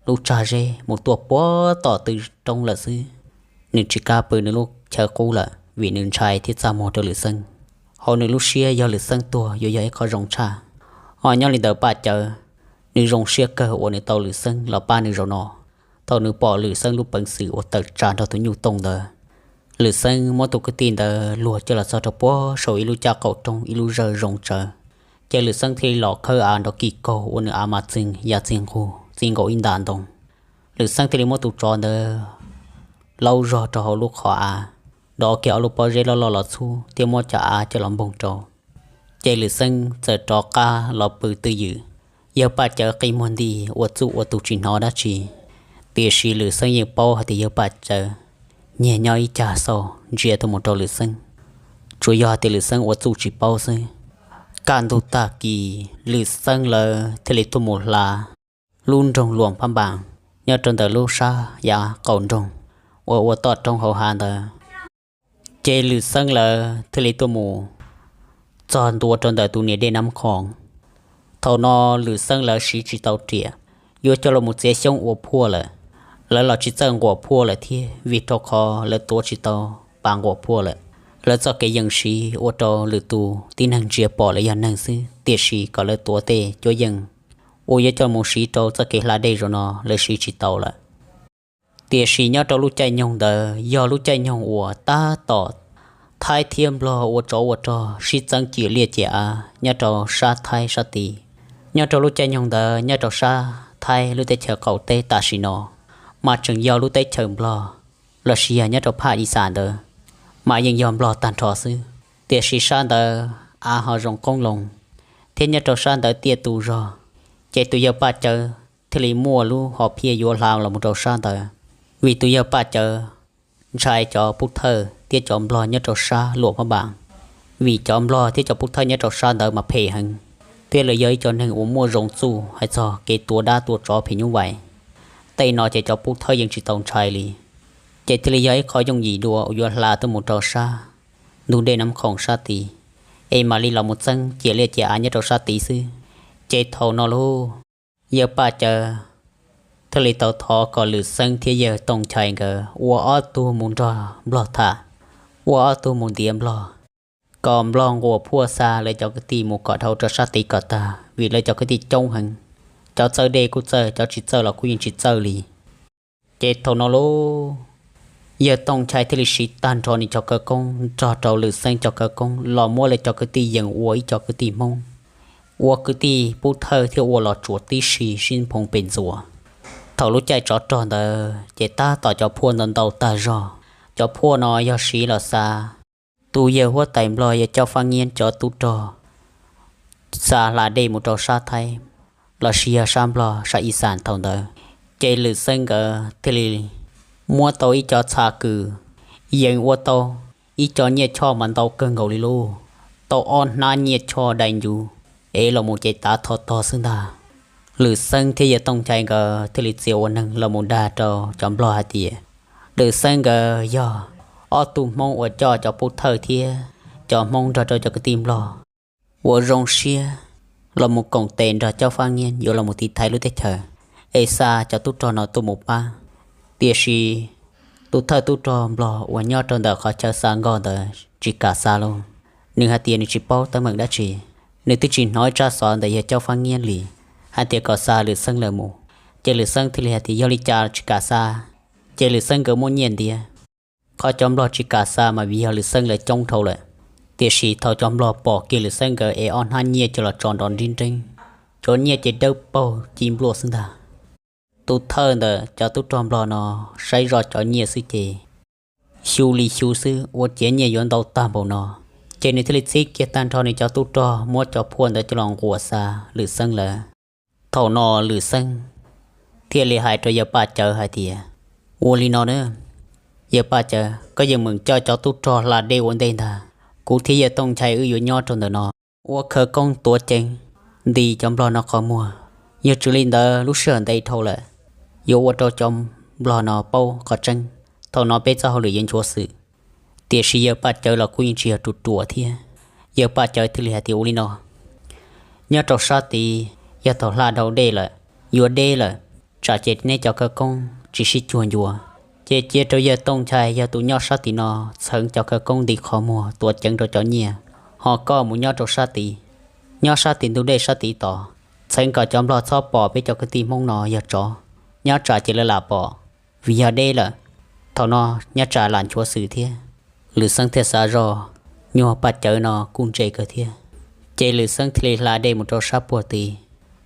lub tsag zeb mus tuaj puag tom tw roob lawm xwb. Nws tsis kam pw nws lub chaw qub lawm vim nws ntshai thiab txaj muag rau Lwm Xeeb. Hauv nws lub siab yog Lwm Xeeb tuag yuav yog ib qho zoo tshaj. Ho nyob li ntawm Paj Cawv, nws zoo siab kawg uas nws tau Lwm Xeeb los pab nws zaum no. Thaum nws pom Lwm Xeeb lub peev xwm uas tawm tsam nrog tus nyuj tooj ntawd, Lwm Xeeb muab tus kwv tij ntawd luag coj los txog rau puag saum ib lub caj qaum roob ib lub zawj zoo tsawv. Ces Lwm Xeeb thiaj li los khawb av nrov kis kaug ua nws av mas txi ya txi nqug txi nkaus ib nta ntoo. Lwm Xeeb thiaj li muab tus tsov ntawd laub zog rau hauv lub qhov av, dov kiag ob lub pob zeb loj loj los txhub thiab muab cov av coj los npoog rau. Ces Lwm Xeeb txawm rov qab los pw twj ywm. Yawg Paj Cawv qi muag nti ua txuj ua tus tsis hnov dab tsi, tiam sis Lwm Xeeb yeej paub hais tias yawg Paj Cawv nyiag nyob ib cag xauj ntsia tuaj mus rau Lwm Xeeb, tsuas yog hais tias Lwm Xeeb ua txuj tsis paub xwb. Kaj ntug tag kis Lwm Xeeb lawv thiaj li tuaj mus hla lub nroog Luam Phab Npas nyob rau ntawm lub sab yav qaum nroog uas ua toj roob hauv hav ntawd. Ces Lwm Xeeb lawv thiaj li tuaj mus txog ntua rau ntawm tus niam dej Nab Khoom. Thaum no Lwm Xeeb lawv siv tsis tau riam, yuav coj los mus txiav xyoob ua phuaj lawm. Lawv los tsis txawj nquam phuaj lawm thiab vim rau qhov lawv tuav tsis tau pas nquam phuaj lawm. Lawv txoj kev yees siv ua rau lwm tus tib neeg ntsia pom lawv yog neeg xwb, tiam sis kom lawv tuav tej cuab yeej uas yuav coj mus siv rau txoj kev hla dej zaum no lawv siv tsis tau lawm. Tiam sis nyob rau lub caij nyoog ntawd yog lub caij nyoog uas tab tom Thaib thiab Nplog ua tsov ua rog sib txeeb ciam liaj ciam av nyob rau sab Thaib sab tid. Nyob rau lub caij nyoog ntawd nyob rau sab Thaib lub teb chaws qaum teb tam sim no mas tseem yog lub teb chaws Nplog, los sis yog nyob rau phaj Ixas ntawd mas yeej yog Nplog tag nrho xwb. Tiam sis sab ntawd av ho zoo qoob loo, thiab nyob rau sab ntawd tiaj tu zog, ces tus yawg Paj Cawv thiaj li muaj lub hom phiaj yuav hla los mus rau sab ntawd. Vim tus yawg Paj Cawv ntshai cov pub thawj thiab cov Nplog nyob rau sab Luam Phab Npas, vim cov Nplog thiab cov pub thawj nyob rau sab ntawd mas phem heev, thiab lawv yog ib co neeg uas muaj zoo txuj hais txog kev tua dab tua tsov phim nyuj vais. Tej no ces cov pub thawj yeej tsis tau ntshai li, ces thiaj li yog ib qho yooj yim dua uas yuav hla tuaj mus rau sab ntug dej Nab Khoom sab tid, es mam li los mus txeeb ciam liaj ciam av nyob rau sab tid xwb. Ces thaum no lauj, yawg Paj Cawv thiaj li tau thov kom Lwm Xeeb thiab yawg Tooj Nchai nkawd ua ob tug mus nrog Nplog tham, ua ob tug mus ntiav Nplog, kom Nplog nquas phuaj xa lawv cov kwv tij mus kom dhau rau sab tid kom tag, vim lawv cov kwv tij coob heev. Cov txawj dej kuj txawj, cov tsis txawj los kuj yeej tsis txawj li. Ces thaum no lauj, yawg Tooj Nchai thiaj li siv tag nrho nws cov khawv koob nrog rau Lwm Xeeb cov khawv koob los muab lawv cov kwv tij yees ua ib co kwv tij Hmoob, ua kwv tij pub thawj thiab ua los tsuas tib si sib nphoo pes ntxuas. Thaum lub caij tsov rog ntawd ces tab tom cov phuaj ntau ntau tag zog. Cov phuaj no yog siv los xa tus yawg huab tais Nplog yawg Coj Fab Nyiab cov tub rog xa hla dej mus rau sab Thaib los sis yog sab Nplog sab Ixas thaum ntawd. Ces Lwm Xeeb nkawd thiaj li muab tau ib co txha kws, yees ua tau ib co nyiaj choj mas ntau kawg nkaus li lauj, tau ob hnab nyiaj choj dai ncuv, es los mus ces tav tho tog xwb ntag. Lwm Xeeb thiab Yawg Tooj Nchai nkawd thiaj li txia ua neeg los mus dag rau cov Nplog hais tias Lwm Xeeb nkawd yog ob tug Hmoob uas coj cov pov thawj thiab cov Hmoob nrog rau cov kwv tij Nplog uas zoo siab los mus koom tes nrog Caub Fab Nyiab yuav los mus tiv thaiv lub teb chaws, es xa cov tub rog no tuaj mus pab. Tiam sis tus thawj tub rog Nplog uas nyob rau ntawm qhov chaw xa nkoj ntawd tsis kam xa lauj. Nws hais tias nws tsis paub teeb meem dab tsi, nws twb tsis hnov ib tsab xov ntawm yawg Caub Fab Nyiab li hais tias kom xa Lwm Xeeb lawv mus. Ces Lwm Xeeb thiaj li hais tias yog li cas tsis kam xa, ces Lwm Xeeb nkawd muaj nyiaj ntiav. Qhov cov Nplog tsis kam xa mas vim yog Lwm Xeeb lawv coob dhau lawm. Tiam sis thaum cov Nplog pom kiag Lwm Xeeb nkawd es ob hnab nyiaj coj los tso nrov nrib nreeb, cov nyiaj ces dawb paug ci npluaj xwb ntag. Tus thawj ntawm cov tub rog Nplog no saib zoj cov nyiaj xwb ces xyu li xyu xwb ua ciav nyiaj yuav ntau tag npaum no, ces nws thiaj li txib kiag tag nrho nws cov tub rog muab cov phuaj ntawd coj los nquas xa Lwm Xeeb lawv. Thaum no Lwm Xeeb thiaj li hais rau yawg Paj Cawv hais tias, ua li no na, yawg Paj Cawv, koj yeej meem coj cov tub rog hla dej ua ntej ntag, kuv thiab yawg Tooj Nchai wb yuav nyob rau ntawm no ua khawv koob tuav ceev nti cov Nplog no qhov muag. Yog tsis li ntawd lub sij hawm ntev dhau lawm, yuav ua rau cov Nplog no paub qhov tseeb, thaum no peb txoj hauj lwm yuav nchuav xwm. Tiam sis yawg Paj Cawv los kuj yeej tsis yog ruam ruam thiab, yawg Paj Cawv thiaj li hais tias ua li no, nyob rau sab tid yog thaum hla dhau dej lawm, yuav deb lawm, tsam ces neb cov khawv koob tsis sib cuag ncua, ces cia rau yawg Tooj Nchai yog tus nyob sab tid no txheev cov khawv koob nti qhov muag tuav ceev rau cov nyiaj, ho koj mus nyob rau sab tid, nyob sab tid ntug dej sab tid tod, txheev kom cov Nplog txhob pom peb cov kwv tij Hmoob no yog tsov, nyob tsam ces lawv lam pom, vim yog deb lawm. Thaum no nyob tsam lam nchuav xwm thiab. Lwm Xeeb thiaj xav zoj, nyuag Paj Cawv no kuj ntse kawg thiab. Ces Lwm Xeeb thiaj li hla dej mus rau sab puag tid,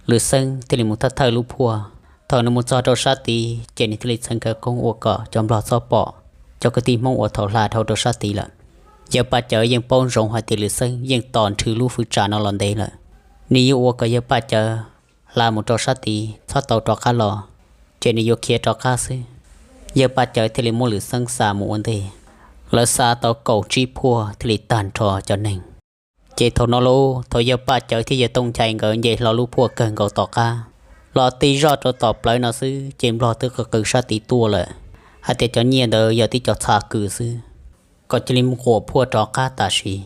Lwm Xeeb thiaj li mus thawj thawj lub phuaj. Thaum nws mus txog rau sab tid ces nws thiaj li txheev khawv koob ua kom cov Nplog txhob pom cov kwv tij Hmoob uas thaum hla dhau rau sab tid lawm. Yawg Paj Cawv yeej paub ntsoov hais tias Lwm Xeeb yeej tos nrhw lub fwv tsam no los ntev lawm, nws yuav ua kom yawg Paj Cawv hla mus rau sab tid txhob tau rov qab los, ces nws yuav khiav rov qab xwb. Yawg Paj Cawv thiaj li muab Lwm Xeeb xa mus ua ntej. Lawv xa tau kaum tsib phuaj thiaj li tag nrho cov neeg. Ces thaum no lauj, thaum yawg Paj Cawv thiab yawg Tooj Nchai nkawd nce hlo lub phuaj kawg nkaus tom qab, los tig zoj rau tom plawv no xwb ces Nplog twb qw qw sab tid tuaj lawm hais tias cov nyiaj ntawd yog tib co txha kws xwb, kom cia li nquam phuaj rov qab tam sim.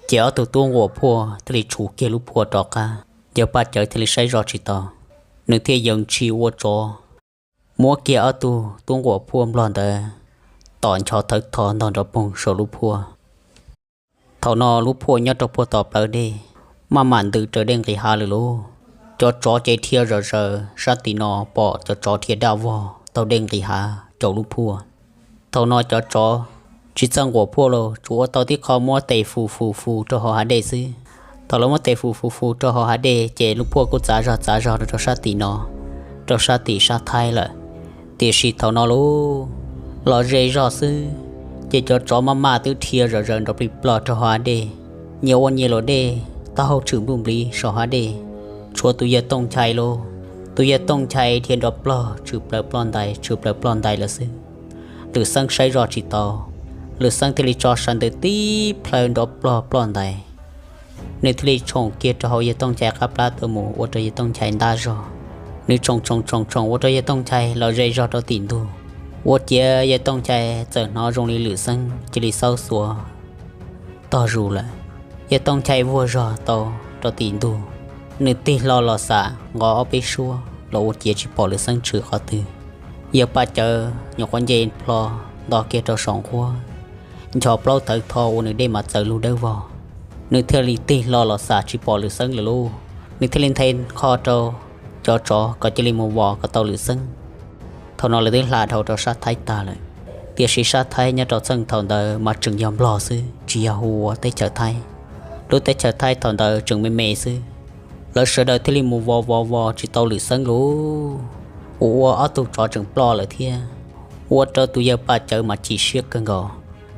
Ces ob tug tub nquam phuaj thiaj li tshuv kiag lub phuaj rov qab. Yawg Paj Cawv thiaj li saib zoj tsis tau, nws thiaj yees tshis ua tsov, muab kiag ob tug tub nquam phuaj Nplog ntawd tom nchov thawv tho ntog nrov poog saum lub phuaj. Thaum no lub phuaj nyob rau puag tom plawv dej, maj mam ntws raws dej nqis hav lawm lauj. Cov tsov ces dhia zom zaws, sab tim no pom cov tsov dhia daj vog taug dej nqis hav caum lub phuaj. Thaum no cov tsov tsis txawj nquam phuaj los tsuas ua tau tib qho muab tes fu fu fu rau hauv hav dej xwb. Thaum lawv muab tes fu fu fu rau hauv hav dej ces lub phuaj kuj txav zog txav zog rau sab tim no, rau sab tim sab Thaib lawm. Tiam sis thaum no lauj, los ze zog xwb, ces cov tsov maj maj twb dhia zom zaws nrov plig plog rau hauv hav dej, nyias ua nyias luam dej taub hau tshwm npluj npliv saum hav dej. Tshuav tus yawg Tooj Nchai lauj, tus yawg Tooj Nchai dhia nrov plog tshwm plaws ploj ntais tshwm plaws ploj ntais lawm xwb. Lwm Xeeb saib zoj tsis tau, Lwm Xeeb thiaj li tso sawv ntws tib plhaw nrov plog ploj ntais. Nws thiaj li tshoom kiag rau hauv yawg Tooj Nchai qab plab tuaj mus ua rau yawg Tooj Nchai ntab zog. Nws tshoom tshoom tshoom tshoom ua rau yawg Tooj Nchai los ze zog rau tim ntug, ua ciav yawg Tooj Nchai txawm hnov zoo li Lwm Xeeb cia li xaub xuav tog zus lawm. Yawg Tooj Nchai vuag zog tau rau tim ntug, nws tig hlo los xam nqov ob peb suab los ua ciav tsis pom Lwm Xeeb tshwm qhov twg. Yawg Paj Cawv nyuam qhuav nce plho nto kiag rau saum nqhuab, nchos plaub tawv tho ua nws dej mas txawv lug dawb vog. Nws thiaj li tig hlo los xam tsis pom Lwm Xeeb lawm lauj. Nws thiaj li nthe qho rau cov tsov kom cia li mus vos kom tau Lwm Xeeb. Thaum no lawv twb hla dhau rau sab Thaib tag lawm, tiam sis sab Thaib nyob rau txheej thaum ntawd mas tseem yog Nplog xwb tsis yog hu ua teb chaws Thaib. Lub teb chaws Thaib thaum ntawd tseem me me xwb. Lawv sawv daws thiaj li mus vos vos vos tsis tau Lwm Xeeb lauj. Ua ua ob tug tsov tseem ploj lawm thiab, ua rau tus yawg Paj Cawv mas chim siab kawg nkaus.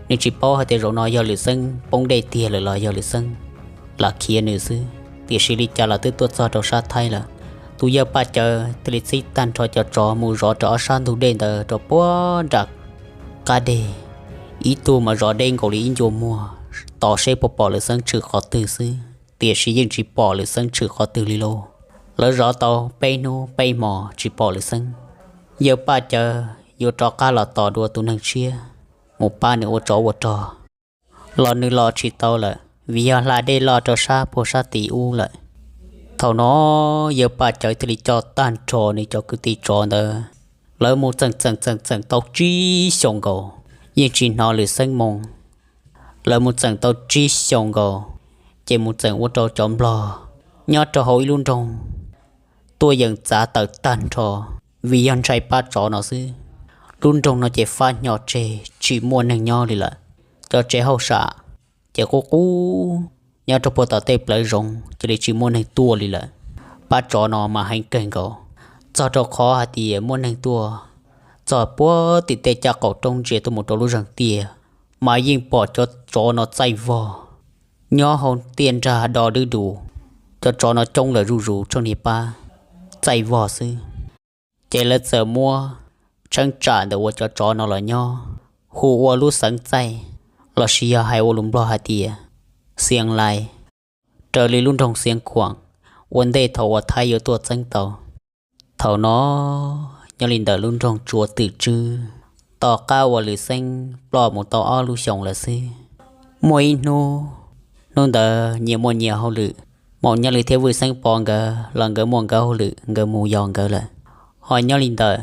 Nws tsis paub hais tias zaum no yog Lwm Xeeb poob dej tiag lawm los yog Lwm Xeeb lam khiav nws xwb, tiam sis li cas los twb tuaj txog rau sab Thaib lawm. Tus yawg Paj Cawv thiaj li txib tag nrho cov tsov mus zov rau ob sab ntug dej ntawd rau puag nram qab deg. Ib tug mas zov deb nkaus li ib ncua muag, tos seb puas pom Lwm Xeeb tshwm qhov twg xwb, tiam sis yeej tsis pom Lwm Xeeb tshwm qhov twg li lauj. Lawv zov tau peb hnub peb hmo tsis pom Lwm Xeeb. Yawg Paj Cawv yuav rov qab los tos dua tus neeg tshiab mus pab nws ua tsov ua rog los nws los tsis tau lawm vim yog hla dej loj rau sab puag sab tid ub lawm. Thaum no Yawg Paj Cawv thiaj li coj tag nrho nws cov kwv tij tsov ntawd, lawv mus txeem txeem txeem txeem tau tsib xyoos nkaus yeej tsis hnov Lwm Xeeb moo. Lawv mus txeem tau tsib xyoos nkaus, ces mus txeem ua rau cov nplog nyob rau hauv ib lub nroog tuaj yeem txav tawm tag nrho vim yog ntshai pab tsov no xwb. Lub nroog no ces fab hnyo tseg tsis muaj neeg nyob li lawm. Cov tsev hauj sam ces qub qub, nyob rau puag tom tej plawv zoov cia li tsis muaj neeg tuaj li lawm. Pab tsov no mas heev kawg nkaus, txog rau qhov hais tias muaj neeg tuaj txog puag tim tej caj qaum roob ntsia tuaj mus rau lub zeeg tiaj mas yeej pom cov tsov no txaij vog nyob hauv tiaj nrag do dwb dus. Cov tsov no coob lawm zuj zus tsheej niag pab txaij vog xwb. Ces lawv txawm muab cheeb tsam ntawm uas cov tsov no los nyob hu ua lub xeev txaij, lossis yog hais ua lus nplog hais tias Xiav Lais, raws li lub nroog Xiav Khuam ua ntej thaum uas Thaib yuav tuaj txeeb tau. Thaum no nyob li ntawm lub nroog Tsua Twm Tswb, tom qab uas Lwm Xeeb ploj mus tau ob lub xyoos lawm xwb, muaj ib hnub, hnub ntawd nyias muaj nyias hauj lwm. Maum Nyaj Lwm thiab Vwj Xeeb Pov nkawd los nkawd muaj nkawd hauj lwm nkawd mus yos nkawd lawm. Ho nyob li ntawm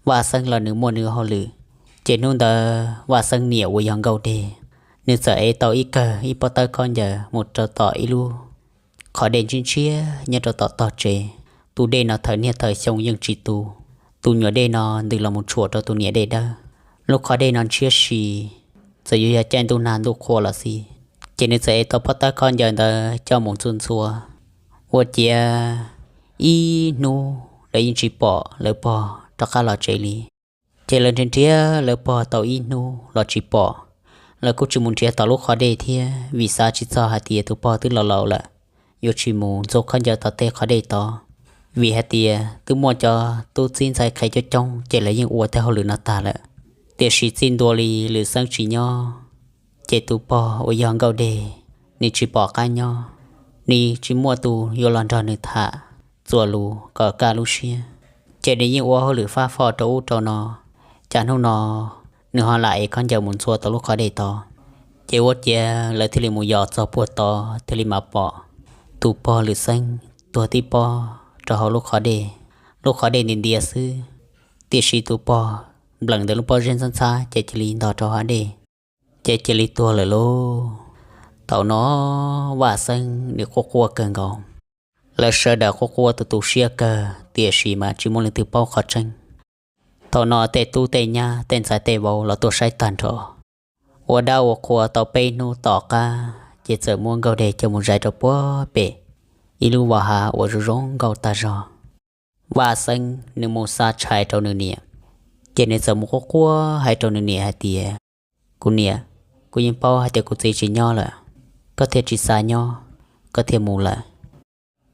Vaj Xeeb los nws muaj nws hauj lwm. Ces hnub ntawd Vaj Xeeb niam uas yog Nkauj Dej, nws txawm ev tau ib kawg ib pob tawb khaub ncaws mus rau tom ib lub qhov dej ntshiab ntshiab nyob rau tom tog tsev. Tus dej no thawm niaj thawm xyoo yeej tsis tu. Tus nyuam dej no ntws los mus tshuam rau tus niam dej dawb. Lub qhov dej no ntshiab si, txawm yuav yog caij ntuj nag ntuj qhua los xij, ces nws txawm ev tau pob tawb khaub ncaws ntawd coj mus ntxhua ntxhua. Ua ciav ib hnub lawv yeej tsis pom lawv pog rov qab los tsev li. Ces lawv nrhiav nrhiav lawv pog tau ib hnub los tsis pom. Lawv kuj tsis mus nrhiav tom lub qhov dej thiab vim xav tsis txog hais tias tus pog twb laus laus lawm, yuav tsis mus ntxhua khaub ncaws tom tej qhov dej tod. Vim hais tias twb muaj cov tub txib ntxhais qhe coob coob ces lawv yeej ua tej hauj lwm no tag lawm. Tiam sis txij ntua li Lwm Xeeb tsis nyob, ces tus pog uas yog Nkauj Dej, nws tsis pom qab nyob, nws tsis muaj tus yuav los nrog nws tham txuas lus kom kaj lub siab. Ces nws yeej ua hauj lwm fab fo rau ub rau no, cas hnub no nws ho lam ev khaub ncaws mus ntxhua tau lub qhov dej tod. Ces ua ciav lawv thiaj li mus yos txog puag tod thiaj li mam pom tus pog Lwm Xeeb tuag tib pob rau hauv lub qhov dej. Lub qhov dej nti ntiav xwb, tiam sis tus pog nplees ntawm lub pob zeb ntxhab ntxhab ces cia li ntog rau hauv dej, ces cia li tuag lawm lauj. Thaum no Vaj Xeeb nws quaj quaj kawg nkaus. Lawv sawv daws quaj quaj tu tu siab kawg tiam sis mas tsis muaj leej twg paub qhov tseeb. Thaum no tej tub tej nyab tej ntxhais tej vauv los tuaj saib tag nrho. Ua dab ua qhua tau peb hnub tom qab ces txawm muab Nkauj Dej coj mus zais rau puag pem ib lub vos hav uas zoo zoo nkauj tag zog. Vaj Xeeb nws mus xa tshais rau nws niam, ces nws txawm mus quaj quaj hais rau nws niam hais tias, kuv niam, kuv yeej paub hais tias kuv txiv tsis nyob lawm, koj thiaj tsis xav nyob, koj thiaj mus lawm.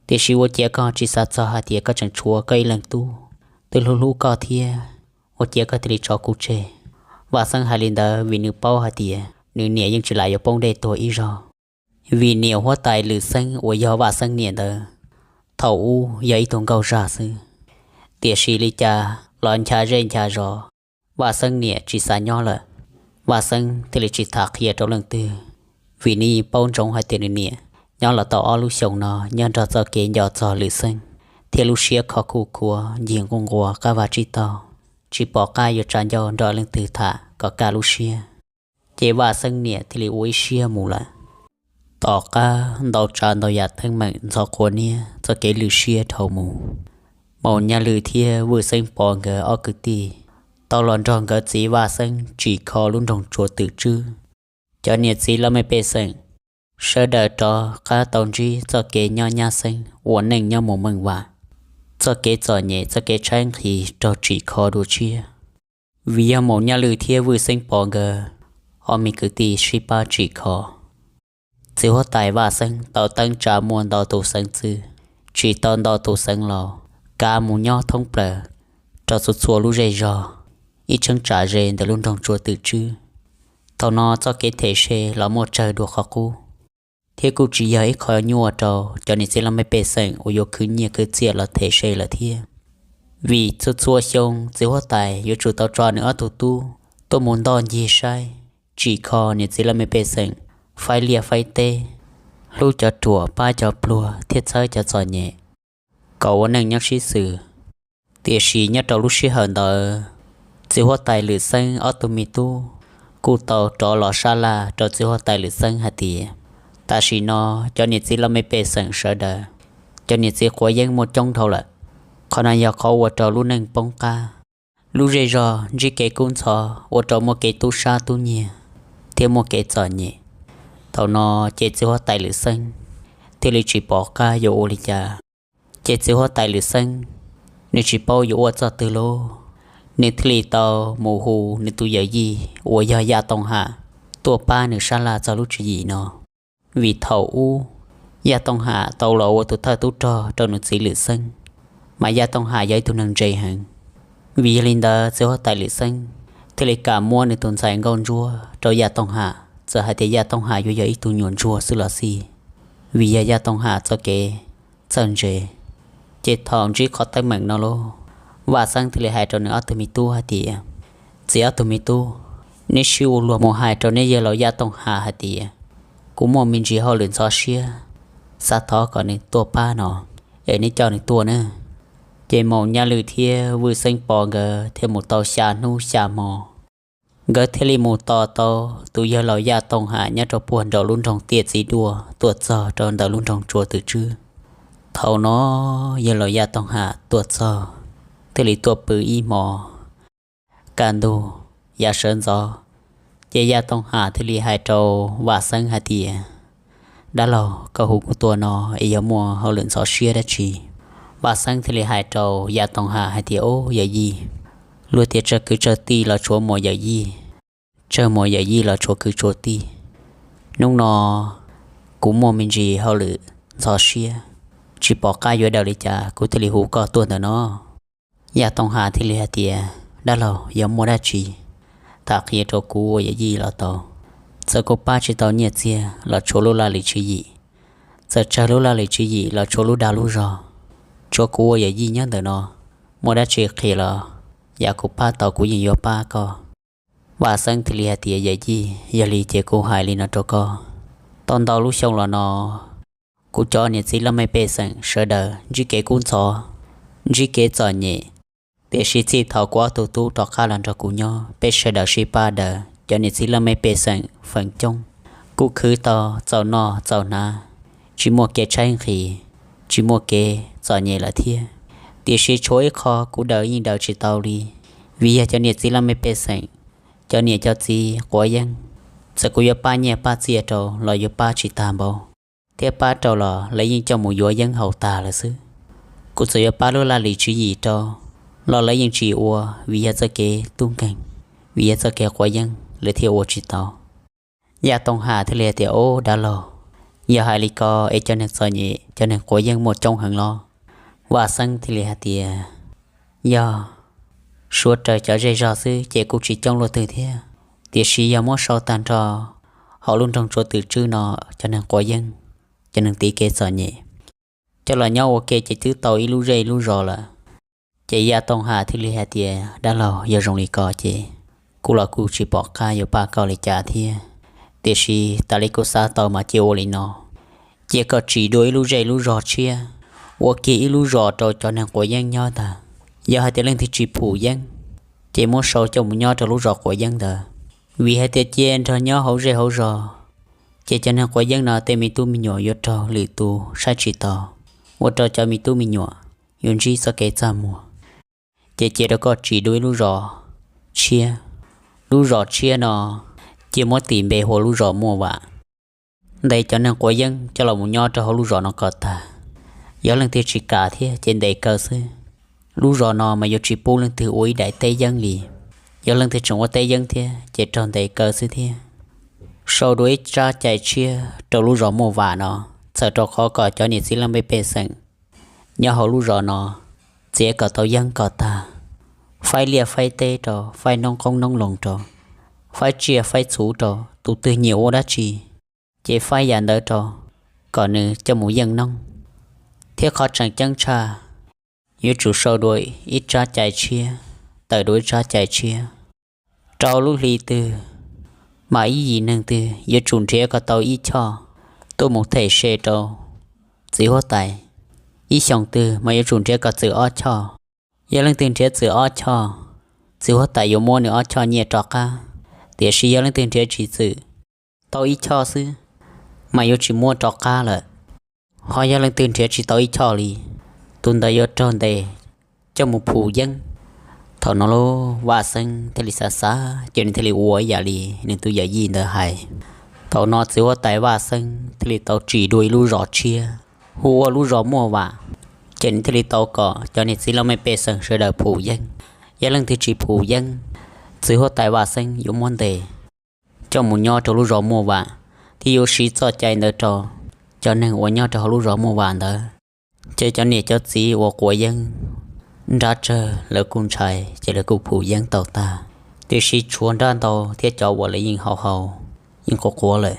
Tiam sis ua ciav koj tsis xav txog hais tias koj tseem tshuav koj ib leeg tub twb hlub hlub koj thiab, ua ciav koj thiaj li tso kuv tseg. Vaj Xeeb hais li ntawd vim nws paub hais tias nws niam yeej tsis lam yuav poob dej tuag ib zaug, vim niam huab tais Lwm Xeeb uas yog Vaj Xeeb niam ntawd, thaum ub yog ib tug nkauj zaj xwb. Tiam sis li cas los ncha zej ncha zos, Vaj Xeeb niam tsis xav nyob lawm. Vaj Xeeb thiaj li tsis tham qhia rau leej twg, vim nws yeej paub ntsoov hais tias nws niam nyob los tau ob lub xyoos no nyob nrog txoj kev nco txog Lwm Xeeb, thiab lub siab khov khuj khuav ncig nquj nquas qab vaj tsib taug, tsis pom qab yuav tsa ncauj nrog leej twg tham kom kaj lub siab. Ces Vaj Xeeb niam thiaj li ua ib siab mus lawm. Tom qab ntau tsav ntau yam teeb meem ntxhov qhua niab txoj kev lwj siab dhau mus, Maum Nyaj Lwm thiab Vwj Xeeb Pov nkawd ob kwv tij tau los nrog nkawd txiv Vaj Xeeb tsim kho lub nroog Tsua Twm Tswb. Cov niam txiv laj mej pej xeem sawv daws rov qab tau ntsib txoj kev nyob nyab xeeb ua neej nyob mus meej vam. Txoj kev txom nyem txoj kev tshaib nqhis raug tsim kho dua tshiab, vim yog Maum Nyaj Lwm thiab Vwj Xeeb Pov nkawd ob me kwv tij sib pab tsim kho. Txiv huab tais Vaj Xeeb tau teeb tsa muaj ntau tus xeev txwv, tsim tau ntau tus xeev laus, kav mus nyob thoob plaws rau txhua txhua lub zej zog ib cheeb tsam ze ntawm lub nroog Tsua Twm Tswb. Thaum no txoj kev them se los muaj tsawg dua qhov qub. thiab kuj tsis yog ib qho nyuaj rau cov niam txiv laj mej pej xeem uas yuav khwv nyiaj khwv txiaj los them se lawm thiab. Vim txhua txhua xyoo txiv huab tais yuav tsum tau tso nws ob tug tub tuaj mus ntoj ncig saib, tsim kho niam txiv laj mej pej xeem, faib liaj faib teb, hlub cov ruam pab cov pluag thiab txhawb cov txom nyem kom ua neej nyob sib xws. Tiam sis nyob rau lub sij hawm ntawd, txiv huab tais Lwm Xeeb ob tug me tub kuj tau rov los sab laj rau txiv huab tais Lwm Xeeb hais tias, tam sim no cov niam txiv laj mej pej xeem sawv daws, cov niam txiv quav yeeb muaj coob dhau lawm. Qhov no yog qhov ua rau lub neej poob qab, lub zej zog ntsib kev kub ntxhov ua rau muaj kev tub sab tub nyiag thiab muaj kev txom nyem. Thaum no ces txiv huab tais Lwm Xeeb thiaj li tsis pom qab yuav ua li cas. Ces txiv huab tais Lwm Xeeb, nws tsis paub yuav ua txoj twg lauj, nws thiaj li tau mus hu nws tus yawm yij uas yog Yaj Tooj Ham tuaj pab nws sab laj txog lub tswv yim no. Vim thaum ub Yaj Tooj Ham tau los ua tus thawj tub rog rau nws txiv Lwm Xeeb, mas Yaj Tooj Ham yog ib tug neeg ntse heev. Vim yog li ntawd txiv huab tais Lwm Xeeb thiaj li kam muab nws tus ntxhais nkauj ntsuab rau Yaj Tooj Ham, txawm hais tias Yaj Tooj Ham yuav yog ib tug nyuam ntsuag xwb los xij, vim yog Yaj Tooj Ham txoj kev txawj ntse. Ces thaum ntsib qhov teeb meem no lauj, Vaj Xeeb thiaj li hais rau nws ob tug me tub hais tias, txiv ob tug me tub, neb sib ua luag mus hais rau neb yawg laus Yaj Tooj Ham hais tias, kuv muaj me ntsis hauj lwm ntxhov siab, xav thov kom nws tuaj pab no, es neb coj nws tuaj na. Ces Maum Nyaj Lwm thiab Vwj Xeeb Pov nkawd thiaj mus tau xya hnub xya hmo. Nkawd thiaj li mus tos tau tus yawg laus Yaj Tooj Ham nyob rau puag nraum lub nroog Tiaj Txiv Duaj tuaj txog rau ntawm lub nroog Tsua Twm Tswb. Thaum no yawg laus Yaj Tooj Ham tuaj txog, thiaj li tuaj pw ib hmo. Kaj ntug yav sawv ntxov, ces Yaj Tooj Ham thiaj li hais rau Vaj Xeeb hais tias, dab laug, koj hu kuv tuaj no es yog muaj hauj lwm ntxhov siab dab tsi? Vaj Xeeb thiaj li hais rau Yaj Tooj Ham hais tias, ub, yawm yij, luag tias tsawg kwv tsawg tij los tshuav muam yawm yij, tsawg muam yawm yij los tshuav kwv tshuav tij. Hnub no kuv muaj me ntsis hauj lwm ntxhov siab, tsis pom qab yuav daws li cas kuv thiaj li hu koj tuaj ntawm no. Yaj Tooj Ham thiaj li hais tias, dab laug, yog muaj dab tsi, tham qhia rau kuv ua yawm yij los tau. Txawm kuv pab tsis tau nyiaj txiag los tshuav lub laj lim tswv yim, txawm tsawg lub laj lim tswv yim los tshuav lub dag lub zog, tshuav kuv ua yawm yij nyob ntawm no, muaj dab tsi qhia los yav kuv pab tau kuv yeej yuav pab koj. Vaj Xeeb thiaj li hais tias, yawm yij, yog li ces kuv hais li no rau koj, tau ntau lub xyoo los no kuv cov niam txiv laj mej pej xeem sawv daws ntsib kev kub ntxhov, ntsib kev txom nyem, tiam sis txij thaum kuv ob tug tub rov qab los nrog kuv nyob, peb sawv daws sib pab daws, cov niam txiv laj mej pej xeem feem coob kuj khwv tau txaus noj txaus hnav, tsis muaj kev tshaib nqhis, tsis muaj kev txom nyem lawm thiab. Tiam sis tshuav ib qho kuv daws yeej daws tsis tau li, vim yog cov niam txiv laj mej pej xeem, cov niam cov txiv quav yeeb, txawm kuv yuav pab nyiaj pab txiaj rau los yuav pab tsis tag npaum, thiab pab rau los lawv yeej coj mus yuav yeeb haus tag lawm xwb. Kuv txawm yuav pab lub laj lim tswv yim rau los lawv yeej tsis ua, vim yog txoj kev tub nkeeg, vim yog txoj kev quav yeeb lawv thiaj ua tsis tau. Yaj Tooj Ham thiaj li hais tias, ub, dab laug, yog hais li ko es cov neeg txom nyem cov neeg quav yeeb muaj coob heev los? Vaj Xeeb thiaj li hais tias, yog suav raws cov zej zog xwb ces kuj tsis coob luaj twg thiab, tiam sis yog muab sau tag nrho hauv lub nroog Tsua Twm Tswb no, cov neeg quav yeeb, cov neeg tiv kev txom nyem coj los nyob ua ke ces twb tau ib lub zej lub zos lawm. Ces Yaj Tooj Ham thiaj li hais tias, dab laug, yog zoo li ko ces kuv los kuj tsis pom qab yuav pab koj li cas thiab, tiam sis tas li kuv xav tau mas cia ua li no, cia koj tsim dua ib lub zej lub zog tshiab, ua kiag ib lub zos rau cov neeg quav yeeb nyob ntag. Yog hais tias leej twg tsis phum yeeb, ces muab sau coj mus nyob rau lub zos quav yeeb ntawd, vim hais tias cia nrog nyob hauv zej hauv zos, ces cov neeg quav yeeb no tej me tub me nyuam yuav raug lwm tus saib tsis taus, ua rau cov me tub me nyuam yuav ntsib txoj kev txaj muag. Ces cia rau koj tsim dua ib lub zos tshiab. Lub zos tshiab no cia muab tis npe hu ua lub zos Muaj Vam. Ntes cov neeg quav yeeb coj los mus nyob rau hauv lub zos no kom tag. Yog leej twg tsis kam thiab ces ntes kaw xwb. Lub zos no mas yuav tsis pub leej twg ua ib daim teb yeeb li. Yog leej twg tseem ua teb yeeb thiab ces raug ntes kaw xwb thiab. Sau dua ib tsab cai tshiab rau lub zos Muaj Vam no, txhawm rau qhov kom cov niam txiv laj mej pej xeem nyob hauv lub zos no txiav kom tau yeeb kom tag, faib liaj faib teb rau, faib noob qoob noob loo rau, faib tsiaj faib txhu rau, tus twg nyiam ua dab tsi ces faib yam ntawd rau. kom nws coj mus yeej noob. Thiab qhov tseem ceeb tshaj, yuav tsum sau dua ib tsab cai tshiab, tawm dua ib tsab cai tshiab. Rau lub hli twg mas ib yim neeg twg yuav tsum nrhiav kom tau ib choj tuaj mus them se rau txiv huab tais. Ib xyoos twg mas yuav tsum nrhiav kom txwm ob choj. Yog leej twg nrhiav txwm ob choj, txiv huab tais yuav muab nws ob choj nyiaj rov qab. Tiam sis yog leej twg nrhiav tsis txwm, tau ib choj xwb, mas yuav tsis muab rov qab lawm. Ho yog leej twg nrhiav tsis tau ib choj li, tus ntawd yuav raug ntes coj mus phum yeeb. Thaum no lub Vaj Xeeb thiaj li xav xav ces nws thiaj li ua ib yam li nws tus yawm yij ntawd hais. Thaum no txiv huab tais Vaj Xeeb thiaj li tau tsim dua ib lub zos tshiab hu ua lub zos Muaj Vam, ces nws thiaj li tau kom cov niam txiv laj mej pej xeem sawv daws phum yeeb. Yog leej twg tsis phum yeeb, txiv huab tais Vaj Xeeb yuav muab ntes coj mus nyob rau lub zos Muaj Vam, thiab yuav siv txoj cai ntawd rau cov neeg uas nyob rau hauv lub zos Muaj Vam ntawd. Ces cov niam cov txiv uas quav yeeb nrab tsawg lawv kuj ntshai ces lawv kuj phum yeeb tau tag, tiam sis tshuav nrab ntau thiab cov uas lawv yeej haus haus, yeej quav quav lawm.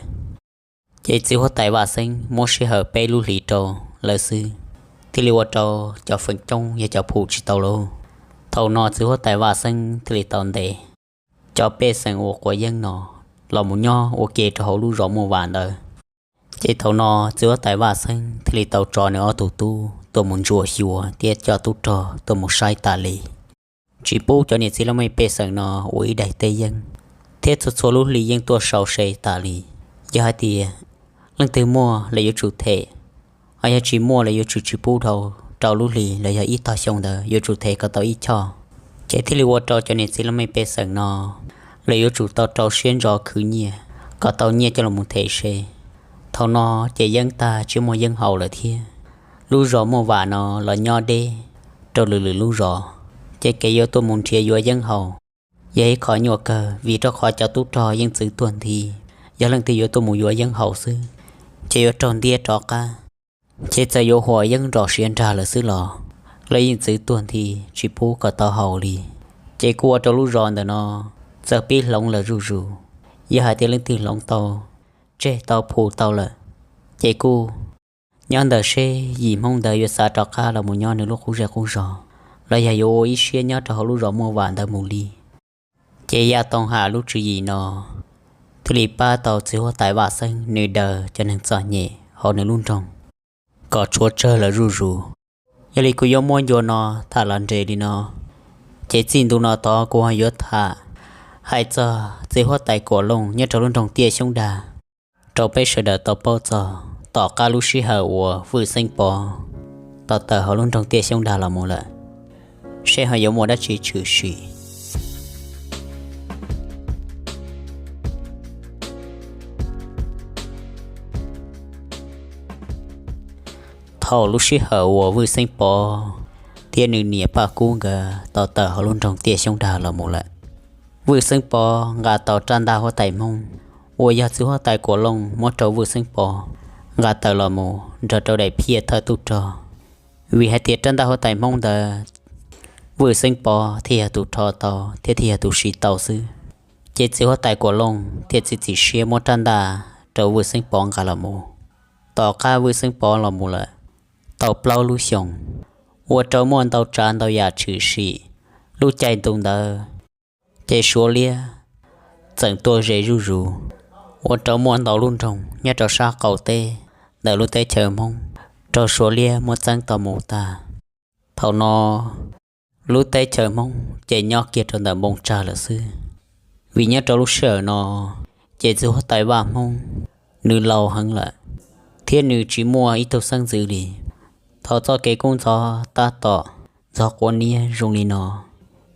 Ces txiv huab tais Vaj Xeeb muab sij hawm peb lub hlis rau lawv xwb, thiaj li ua rau cov feem coob yog cov phum tsis tau lauj. Thaum no txiv huab tais Vaj Xeeb thiaj li tau ntes cov pej xeem uas quav yeeb no los mus nyob ua ke rau hauv lub zos Muaj Vam ntawd. Ces thaum no txiv huab tais Vaj Xeeb thiaj li tau tso nws ob tug tub tuaj mus ntsuam xyuas thiab coj tub rog tuaj mus saib tas li, tsis pub cov niam txiv laj mej pej xeem no ua ib daim teb yeeb, thiab txhua txhua lub hli yeej tuaj sau se tas li. Yog hais tias leej twg muaj lawv yuav tsum them, ho yog tsis muaj lawv yuav tsum tsis pub dhau rau lub hlis los yog ib tog xyoo ntawd yuav tsum them kom tau ib choj. Ces thiaj li ua rau cov niam txiv laj mej pej xeem no lawv yuav tsum tau rau siab ntso khwv nyiaj kom tau nyiaj coj los them se. Thaum no ces yeeb tag tsis muaj yeeb haus lawm thiab. Lub zos Muaj Vam no los nyob deb rau lwm lwm lub zos, ces kev yuav tuaj mus nrhiav yuav yeeb haus yog ib qho nyuaj kawg, vim rau qhov cov tub rog yeej txwv tuag nthi. Yog leej twg yuav tuaj mus yuav yeeb haus xwb, ces yuav raug ntiab rov qab. Ces txawm yuav huam yeeb nrom siav nrag lawm xwb los lawv yeej txwv tuag nthi tsis pub kom tau haus li. Ces kuj ua rau lub zos ntawm no txawm pib hloov lawm zuj zus. Yog hais tias leej twg hloov tau, tseg tau phum tau lawm, ces kuj nyob ntawm seb yim Hmoob ntawd yuav xav rov qab los mus nyob nws lub qub zej qub zos, los yog yuav ua ib siab nyob rau hauv lub zos Muaj Vam ntawd mus li. Ces Yaj Tooj Ham lub tswv yim no thiaj li pab tau txiv huab tais Vaj Xeeb nws daws cov neeg txom nyem hauv nws lub nroog kom tshuav tsawg lawm zuj zus. Yog li kuv yuav muab ncua no tham los nres li no, ces txij ntu no tod kuv ho yuav tham hais txog txiv huab tais Kuam Looj nyob rau lub nroog Tiaj Xyoob Dag rau peb sawv daws tau paub txog tom qab lub sij hawm uas Vwj Xeeb Pov tau tawm hauv lub nroog Tiaj Xyoob Dag los mus lawm, seb ho yuav muaj dab tsi tshwm sim. Thaum lub sij hawm uas Vwj Xeeb Pov thiab nws niam Paj Kub nkawd tau tawm hauv lub nroog Tiaj Xyoob Dag los mus lawm, Vwj Xeeb Pov nqa tau rab ntaj huab tais Hmoob uas yog txiv huab tais Kuam Looj muab rau Vwj Xeeb Pov nqa tawm los mus nrog rau daim phiaj thawj tub rog. Vim hais tias rab ntaj huab tais Hmoob ntawd Vwj Xeeb Pov thiaj yog tus rho tau thiab thiaj yog tus siv tau xwb. Ces txiv huab tais Kuam Looj thiaj txiav txim siab muab rab ntaj rau Vwj Xeeb Pov nqa los mus. Tom qab Vwj Xeeb Pov los mus lawm tau plaub lub xyoos, ua rau muaj ntau tsav ntau yam tshwm sim. Lub caij ntu ntawd ces Suav liab txawm tuaj ze zuj zus, ua rau muaj ntau lub nroog nyob rau sab qaum teb ntawm lub teb chaws Hmoob raug Suav liab muab txeeb tau mus tag. Thaum no lub teb chaws Hmoob ces nyob kiag rau ntawm npoo tsag lawm xwb. Vim nyob rau lub sij hawm no ces txiv huab tais Vaj Hmoob nws laus heev lawm, thiab nws tsis muaj ib tug xeeb ntxwv li. Thaum txoj kev kub ntxhov tab tom ntxhov quav niab zoo li no,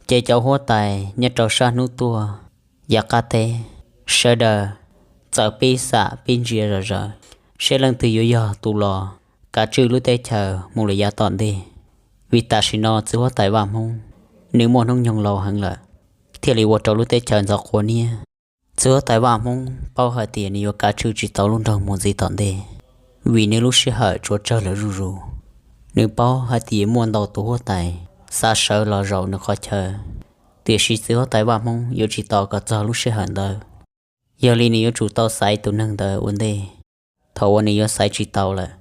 ces cov huab tais nyob rau sab hnub tuaj yav qab teb sawv daws txawm pib xam pib ntsia zom zaws seb leej twg yuav yog tus los kav tswj lub teb chaws mus lawm yav tom ntej. Vim tam sim no txiv huab tais Vaj Hmoob nws muaj hnub nyoog laus heev lawm, thiaj li ua rau lub teb chaws ntxhov quav niab. Txiv huab tais Vaj Hmoob paub hais tias nws yuav kav tswj tsis tau lub nroog mus ntxiv tom ntej, vim nws lub sij hawm tshuav tsawg lawm zuj zus. Nws paub hais tias muaj ntau tus huab tais xav sawv los zaum nws qhov chaw, tiam sis txiv huab tais Vaj Hmoob yuav tsis tos kom txog lub sij hawm ntawd. Yog li nws yuav tsum tau xaiv tus neeg ntawd ua ntej. thaum uas nws yuav xaiv tsis tau lawm.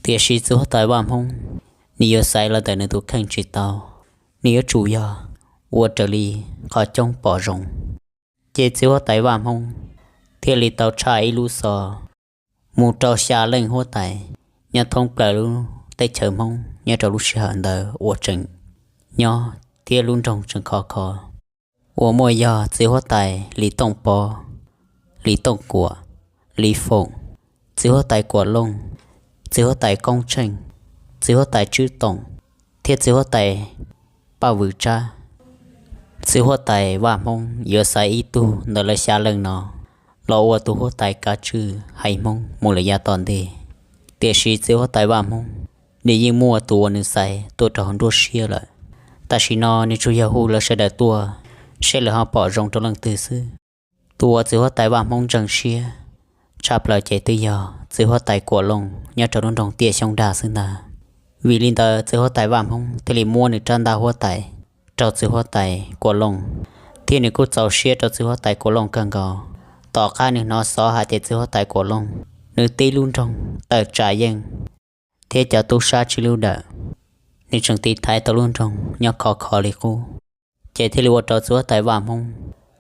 Tiam sis txiv huab tais Vaj Hmoob, nws yuav xaiv los ntawm nws tus kheej tsis tau, nws yuav tsum yog ua raws li qhov coob pom zoo. Ces txiv huab tais Vaj Hmoob thiaj li tau tshaj ib lub xov mus rau xya leej huab tais nyob thoob plaws lub teb chaws Hmoob nyob rau lub sij hawm ntawd uas tseem nyob thiab lub nroog tseem khov kho, uas muaj yog txiv huab tais Lis Tooj Pov, Lis Tooj Kuam, Lis Foom, txiv huab tais Kuam Looj, txiv huab tais Koob Tsheej, txiv huab tais Tswb Toom, thiab txiv huab tais Paj Vwm Tsab. Txiv huab tais Vaj Hmoob yuav xaiv ib tug ntawm lawv xya leej no los ua tus huab tais kav tswj haiv Hmoob mus lawm yav tom ntej. Tiam sis txiv huab tais Vaj Hmoob, nws yeej muaj tus uas nws xaiv tuaj rau hauv nruab siab lawm. Tam sim no nws tsuas yog hu lawv sawv daws tuaj, seb lawv ho pom zoo rau leej twg xwb. Tus uas txiv huab tais Vaj Hmoob ntseeg siab tshaj plaws ces twb yog txiv huab tais Kuam Looj nyob rau lub nroog Tiaj Xyoob Dag xwb ntag. Vim li ntawd txiv huab tais Vaj Hmoob thiaj li muab nws rab ntaj huab tais rau txiv huab tais Kuam Looj, thiab nws kuj txaus siab rau txiv huab tais Kuam Looj kawg nkaus. Tom qab nws hnov xov hais tias txiv huab tais Kuam Looj nws tib lub nroog tawm tsam yeej thiab cov tub sab tsib lub dawm, nws tseem tiv thaiv tau lub nroog nyob khov kho li qub, ces thiaj li ua rau txiv huab tais Vaj Hmoob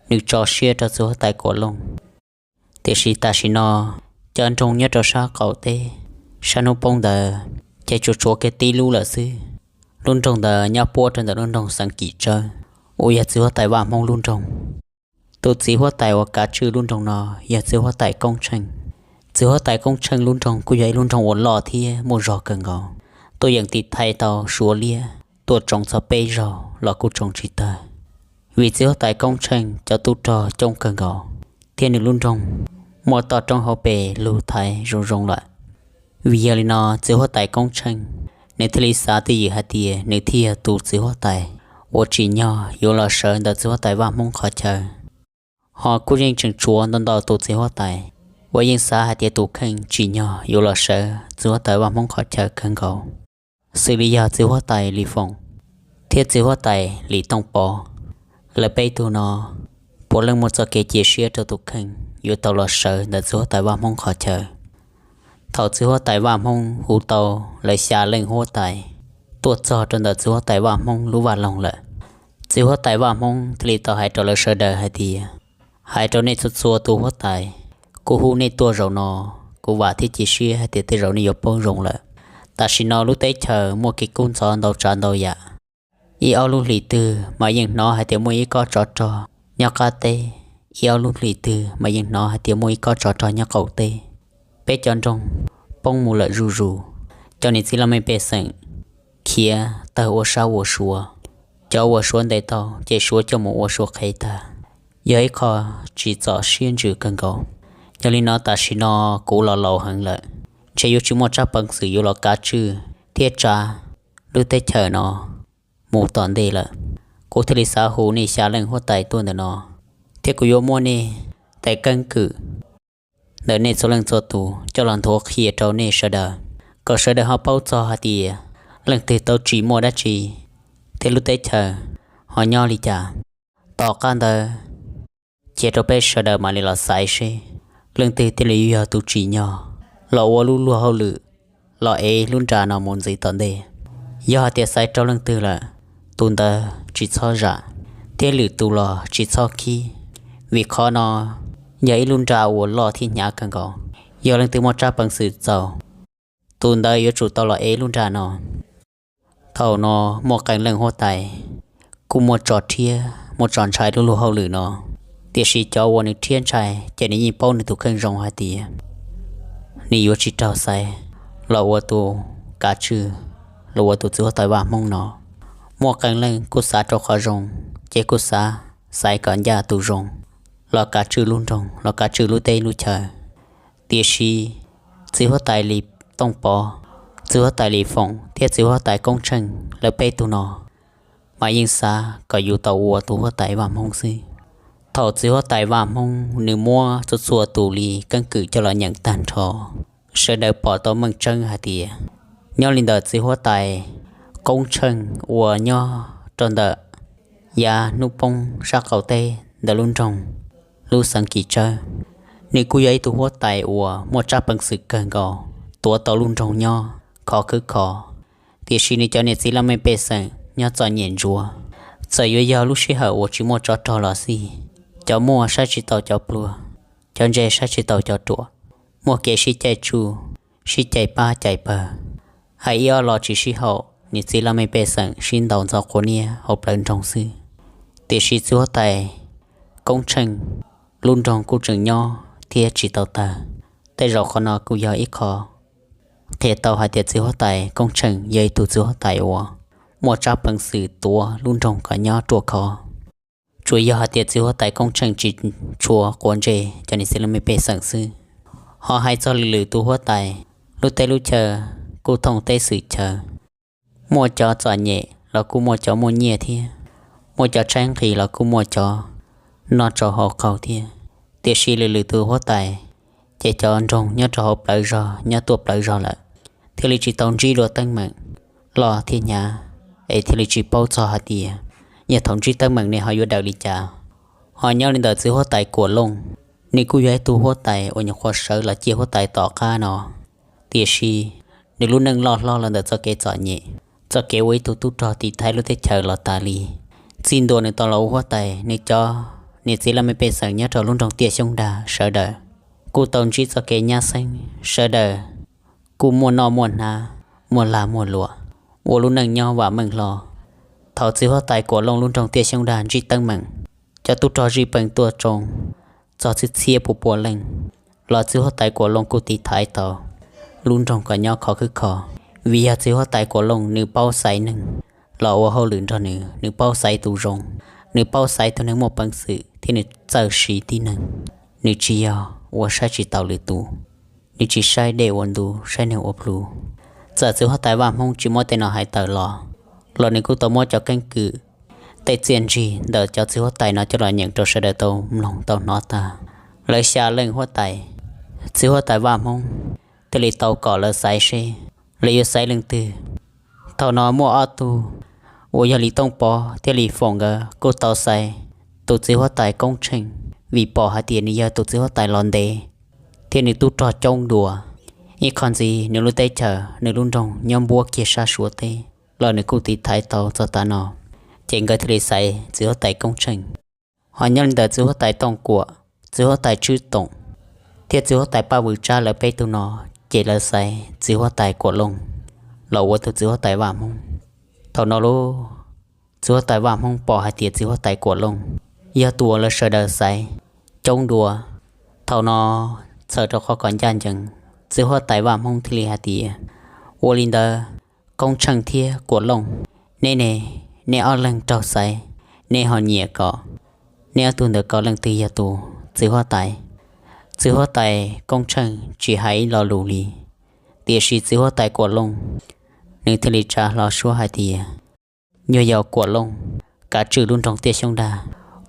nws tso siab rau txiv huab tais Kuam Looj. Tiam sis tam sim no cov nroog nyob rau sab qaum teb, sab hnub poob ntawd ces tsuas tshuav kiag tib lub lawm xwb. Lub nroog ntawd nyob puab rau ntawm lub nroog Xeev Kim Tsawb, uas yog txiv huab tais Vaj Hmoob lub nroog. Tus txiv huab tais uas kav tswj lub nroog no yog txiv huab tais Koob Tsheej. Txiv huab tais Koob Tsheej lub nroog kuj yog ib lub nroog uas loj thiab muaj zog kawg nkaus, tuaj yeem tiv thaiv tau Suav liab tuaj tsoo txog peb zaug los kuj tsoo tsis tawg, vim txiv huab tais Koob Tsheej cov tub rog coob kawg nkaus, thiab nws lub nroog muaj toj roob hauv pes lug thaiv zoo zoo lawm. Vim yog li no txiv huab tais Koob Tsheej nws thiaj li xav twj ywm hais tias nws thiaj yog tus txiv huab tais uas tsim nyog yuav los sawv ntawm txiv huab tais Vaj Hmoob qhov chaw. Ho kuj yeej tseem tshuav ntau ntau tus txiv huab tais uas yeej xav hais tias tus kheej tsim nyog yuav los sawv txiv huab tais Vaj Hmoob qhov chaw kawg nkaus, xws li yog txiv huab tais Lis Foom thiab txiv huab tais Lis Tooj Pov. Lawv peb tug no puav leej muaj txoj kev cia siab rau tus kheej yuav tau los sawv ntawm txiv huab tais Vaj Hmoob qhov chaw. Thaum txiv huab tais Vaj Hmoob hu tau lawv xya leej huab tais tuaj txog rau ntawm txiv huab tais Vaj Hmoob lub vaj loog lawm, txiv huab tais Vaj Hmoob thiaj li tau hais rau lawv sawv daws hais tias, hais rau nej txhua txhua tus huab tais, kuv hu nej tuaj zaum no, kuv vam thiab cia siab hais tias tej zaum nej yuav paub zoo lawm. Tam sim no lub teb chaws muaj kev kub ntxhov ntau tsav ntau yam. Ib ob lub hlis twg mas yeej hnov hais tias muaj ib kob tsov rog nyob qab teb, ib ob lub hlis twg mas yeej hnov hais tias muaj ib kob tsov rog nyob qaum teb. Peb cov nroog poob mus lawm zuj zus, cov niam txiv laj mej pej xeem khiav tawg ua sab ua sua, cov uas Suav ntes tau ces Suav coj mus ua Suav qhev tag. Yog ib qho tsis txom siab ntsws kawg nkaus. Yog li no tam sim no kuv los laus heev lawm, ntshe yuav tsis muaj tsab peev xwm yuav los kav tswj thiab tsav lub teb chaws no mus tom ntej lawm. Kuv thiaj li xav hu nej xya leej huab tais tuaj ntawm no, thiab kuv yuav muab nej tej keeb kwm ntawm nej txhua leej txhua tus coj los nthuav qhia rau nej sawv daws, kom sawv daws ho paub txog hais tias leej twg tau tsim muaj dab tsi, thiab lub teb chaws ho nyob li cas. Tom qab ntawd cia rau peb sawv daws mam li los xaiv seb leej twg thiaj li yog tus tsim nyog los ua lub luag hauj lwm los ev lub nra no mus ntxiv tom ntej. Yog hais tias xaiv raug leej twg lawm, tus ntawd tsis txhob zam, thiab lwm tus los tsis txhob khib, vim qhov no yog ib lub nra uas loj thiab hnyav kawg nkaus. Yog leej twg muaj tsab peev xwm txaus, tus ntawd yuav tsum tau los ev lub nra no. Thaum no muaj qee leej huab tais kuj muaj tso rhiab muaj tso ntshai lub luag hauj lwm no, tiam sis cov uas nws rhiab ntshai ces nws yeej paub nws tus kheej zoo hais tias nws yuav tsis raug xaiv los ua tus kav tswj, los ua tus txiv huab tais Vaj Hmoob no. Muaj qee leej kuj xav rau qhov zoo, ces kuj xav xaiv kom ncaj tus zoo los kav tswj lub nroog, los kav tswj lub teb lub chaw. Tiam sis txiv huab tais Lis Tooj Pov, txiv huab tais Lis Foom thiab txiv huab tais Koob Tsheej lawv peb tug no mas yeej xav kom yus tau ua tus huab tais Vaj Hmoob xwb. Thaum txiv huab tais Vaj Hmoob nws muab txhua txhua tus li keeb kwm coj los nyeem tag nrho, sawv daws pom tau meej tseeb hais tias nyob li ntawm txiv huab tais Koob Tsheej uas nyob rau ntawm yav hnub poob sab qaum teb ntawm lub nroog, lub xeev Kim Tsawb, Nws kuj yog ib tug huab tais uas muaj tsab peev xwm kawg nkaus, tuav tau lub nroog nyob khov khwb kho. Tiam sis nws cov niam txiv laj mej pej xeem nyob txom nyem ntsuav, txawm yuav yog lub sij hawm uas tsis muaj tsov rog los xij, cov muaj saib tsis taus cov pluag, cov ntse saib tsis taus cov ruam, muaj kev sib caij tsuj, sib caij pab cais pawg. Hais ib ob lo tsis sib haum, niam txiv laj mej pej xeem sib ntaus ntxhov quav niab hauv plawv nroog xwb. Tiam sis txiv huab tais Koob Tsheej, lub nroog kuj tseem nyob thiab tsis tau tawg. Tej zaum qhov no kuj yog ib qho qhia tau hais tias txiv huab tais Koob Tsheej yog ib tug txiv huab tais uas muaj tsab peev xwm tuav lub nroog kom nyob ruaj khov. Tsuas yog hais tias txiv huab tais Koob Tsheej tsis tshua quav ntsej cov niam txiv laj mej pej xeem xwb. Ho hais txog lwm lwm tus huab tais, lub teb lub chaw kuj thooj teb xwm chaw, muaj cov txom nyem los kuj muaj cov muaj nyiaj thiab, muaj cov tshaib nqhis los kuj muaj cov noj tsau haus qaug thiab. Tiam sis lwm lwm tus huab tais, ces cov nroog nyob rau hauv plawv zog nyob tuaj plawv zog lawm, thiaj li tsis tau ntsib dua teeb meem loj thiab hnyav, es thiaj li tsis paub txog hais tias yog thaum ntsib teeb meem ne ho yuav daws li cas. Ho nyob li ntawm txiv huab tais Kuam Looj, nws kuj yog ib tug huab tais uas nyuam qhuav sawv los ciaj huab tais tom qab no, tiam sis nws lub neej loj hlob los ntawm txoj kev txom nyem, txoj kev ua ib tug tub rog tiv thaiv lub teb chaws los tas li. Txij ntua nws tau los ua huab tais, nws cov niam txiv laj mej pej xeem nyob rau lub nroog Tiaj Xyoob Dag sawv daws kuj tau ntsib txoj kev nyab xeeb, sawv daws kuj muaj noj muaj hnav, muaj lag muaj luam, ua lub neej nyob vam meej hlo. Thaum txiv huab tais Kuam Looj lub nroog Tiaj Xyoob Dag ntsib teeb meem, cov tub rog zij peem tuaj tsoo txog txhiab txhiab pua pua leej, los txiv huab tais Kuam Looj kuj tiv thaiv tau lub nroog kom nyob khov khwb kho. Vim yog txiv huab tais Kuam Looj nws paub xaiv neeg los ua hauj lwm nrog nws, nws paub xaiv tus zoo, nws paub xaiv tus neeg muaj peev xwm thiab nws txawj siv tib neeg. Nws tsis yog ua saib tsis taus lwm tus, nws tsis saib dej ua ntu, saib neeg ua plhu. Txawm txiv huab tais Vaj Hmoob tsis muab tej no hais tawm los, los nws kuj tau muab cov keeb kwm, tej txiaj ntsig ntawm cov txiv huab tais no coj los nyeem rau sawv daws tau mloog tau hnov tag. Lawv xya leej huab tais, txiv huab tais Vaj Hmoob thiaj li tau kom lawv xaiv seb lawv yuav xaiv leej twg. Thaum no muaj ob tug uas yog Lis Tooj Pov thiab Lis Foom nkawd kuj tau xaiv tus txiv huab tais Koob Tsheej, vim pom hais tias nws yog tus txiv huab tais los ntev thiab nws tub rog coob dua. Ib qho ntxiv nws lub teb chaws, nws lub nroog nyob npuab kiag sab Suav teb, los nws kuj tiv thaiv tau txog tav no, ces nkawd thiaj li xaiv txiv huab tais Koob Tsheej. Ho nyob li ntawm txiv huab tais Tooj Kuam, txiv huab tais Tswb Toom thiab txiv huab tais Paj Vwm Tsab lawv peb tug no, ces lawv xaiv txiv huab tais Kuam Looj los ua tus txiv huab tais Vaj Hmoob. Thaum no lub txiv huab tais Vaj Hmoob pom hais tias txiv huab tais Kuam Looj yog tus uas lawv sawv daws xaiv coob dua. Thaum no txhawm rau qhov kom ncaj ncees, txiv huab tais Vaj Hmoob thiaj li hais tias, ua li ntawd, Koob Tsheej thiab Kuam Looj, neb ne, neb ob leeg raug xaiv, neb ho nyiam kom neb ob tug ntawd ko leej twg yog tus txiv huab tais? Txiv huab tais Koob Tsheej tsis hais ib lo lus li, tiam sis txiv huab tais Kuam Looj nws thiaj li tsa hlo suab hais tias, nyuag yaus Kuam Looj, kav tswj lub nroog Tiaj Xyoob Dag,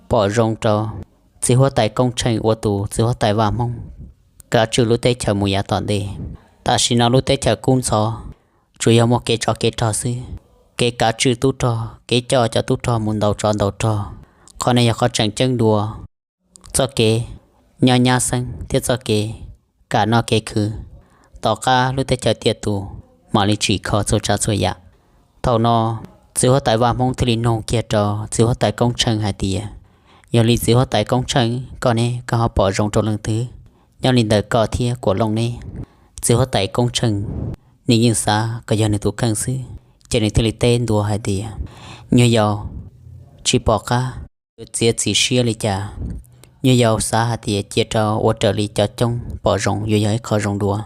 pom zoo rau txiv huab tais Koob Tsheej ua tus txiv huab tais Vaj Hmoob, kav tswj lub teb chaws mus yav tom ntej. Tam sim no lub teb chaws kub ntxhov, tsuas yog muaj kev tsov kev rog xwb. Kev kav tswj tub rog, kev coj cov tub rog mus ntaus tsov ntaus rog, qhov no yog qhov tseem ceeb dua. Txoj kev nyob nyab xeeb thiab txoj kev kam noj kev khwv, tom qab lub teb chaws tiaj tus mam li tsim kho txhua tsav txhua yam. Thaum no, txiv huab tais Vaj Hmoob thiaj li nug kiag rau txiv huab tais Koob Tsheej hais tias, yog li txiv huab tais Koob Tsheej, koj ne, koj ho pom zoo rau leej twg nyob li ntawm koj thiab Kuam Looj ne? Txiv huab tais Koob Tsheej nws yeej xav kom yog nws tus kheej xwb, ces nws thiaj li teb ntua hais tias, nyuag yaus, tsis pom qab yuav txiav txim siab li cas. Nyuag yaus xav hais tias cia rau ua raws li cov coob pom zoo yuav yog ib qho zoo dua.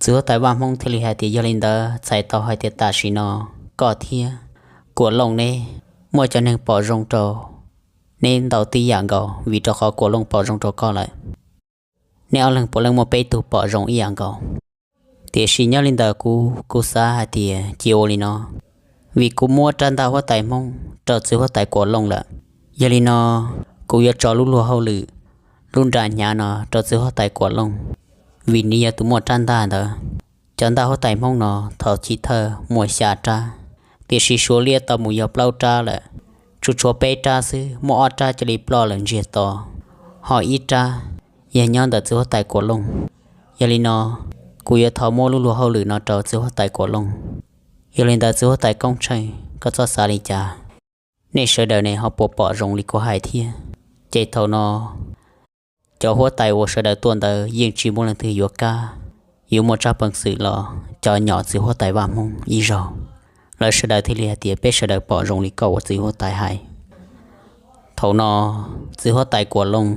Txiv huab tais Vaj Hmoob thiaj li hais tias, yog li ntawd txhais tau hais tias tam sim no koj thiab Kuam Looj neb muaj cov neeg pom zoo rau neb ntau tib yam nkaus, vim rau qhov Kuam Looj pom zoo rau koj lawm. Neb ob leeg puav leej muaj peb tug pom zoo ib yam nkaus. Tiam sis nyob li ntawd kuv kuv xav hais tias cia ua li no, vim kuv muab rab ntaj huab tais Hmoob rau txiv huab tais Kuam Looj lawm. Yog li no, kuv yuav tso lub luag hauj lwm, lub nra hnyav no rau txiv huab tais Kuam Looj, vim nws yog tus muaj rab ntaj ntawd. Cov ntaj huab tais Hmoob no thaum chiv thawj muaj xya rab, tiam sis Suav liab tau mus yog plaub rab lawm, tsuas tshuav peb rab xwb, muaj ob rab cia li ploj lawm ntsiag to, ho ib rab yog nyob ntawm txiv huab tais Kuam Looj. Yog li no, kuv yuav thov muab lub luag hauj lwm no rau txiv huab tais Kuam Looj. Yog li ntawd txiv huab tais Koob Tsheej, koj txhob xav li cas, nej sawv daws ne ho puas pom zoo li kuv hais thiab. Ces thaum no cov huab tais uas sawv daws tuaj ntawd yeej tsis muaj leej twg yuav kab, yuav muaj tsab peev xwm los cov nyom txiv huab tais Vaj Hmoob ib zaug. Lawv sawv daws thiaj li hais tias, peb sawv daws pom zoo li koj uas txiv huab tais hais. Thaum no txiv huab tais Kuam Looj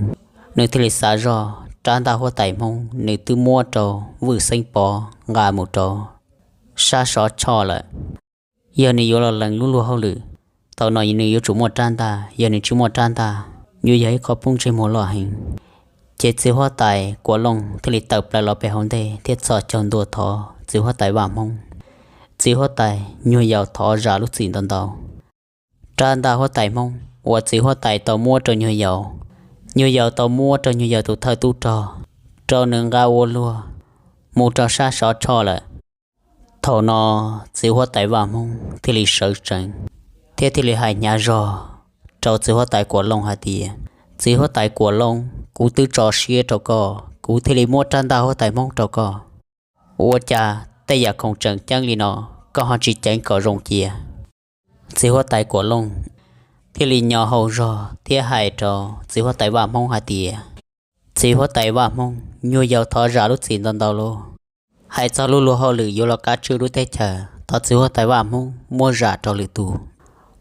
nws thiaj li xav zoj rab ntaj huab tais Hmoob nws twb muab rau Vwj Xeeb Pov nqa mus rau sab Sov Tshoj lawm. Yog nws yuav los lees lub luag hauj lwm, thaum no nws yuav tsum muaj rab ntaj, yog nws tsis muaj rab ntaj yuav yog ib qho poob ntsej muag loj heev. Ces txiv huab tais Kuam Looj thiaj li tawm plaws los pem hauv ntej thiab txhos caug ntua thov txiv huab tais Vaj Hmoob. Txiv huab tais nyuag yaus thov zam lub txim ntau ntau. Rab ntaj huab tais Hmoob uas txiv huab tais tau muab rau nyuag yaus, nyuag yaus tau muab rau nyuag yaus tus thawj tub rog, rau nws nqa ua luag mus rau sab Sov Tshoj lawm. Thaum no txiv huab tais Vaj Hmoob thiaj li sawv tsees thiab thiaj li hais hnyav zog rau txiv huab tais Kuam Looj hais tias, txiv huab tais Kuam Looj, kuv twb tso siab rau koj, kuv thiaj li muab rab ntaj huab tais Hmoob rau koj. Ua cas tej yam khoom tseem ceeb li no koj ho tsis ceev kom zoo cia? Txiv huab tais Kuam Looj thiaj li nyo hau zog thiab hais rau txiv huab tais Vaj Hmoob hais tias, txiv huab tais Vaj Hmoob, nyuag yaus thov zam lub txim ntau ntau lauj. Hais txog lub luag hauj lwm yuav los kav tswj lub teb chaws, thov txiv huab tais Vaj Hmoob muab zam rau lwm tus.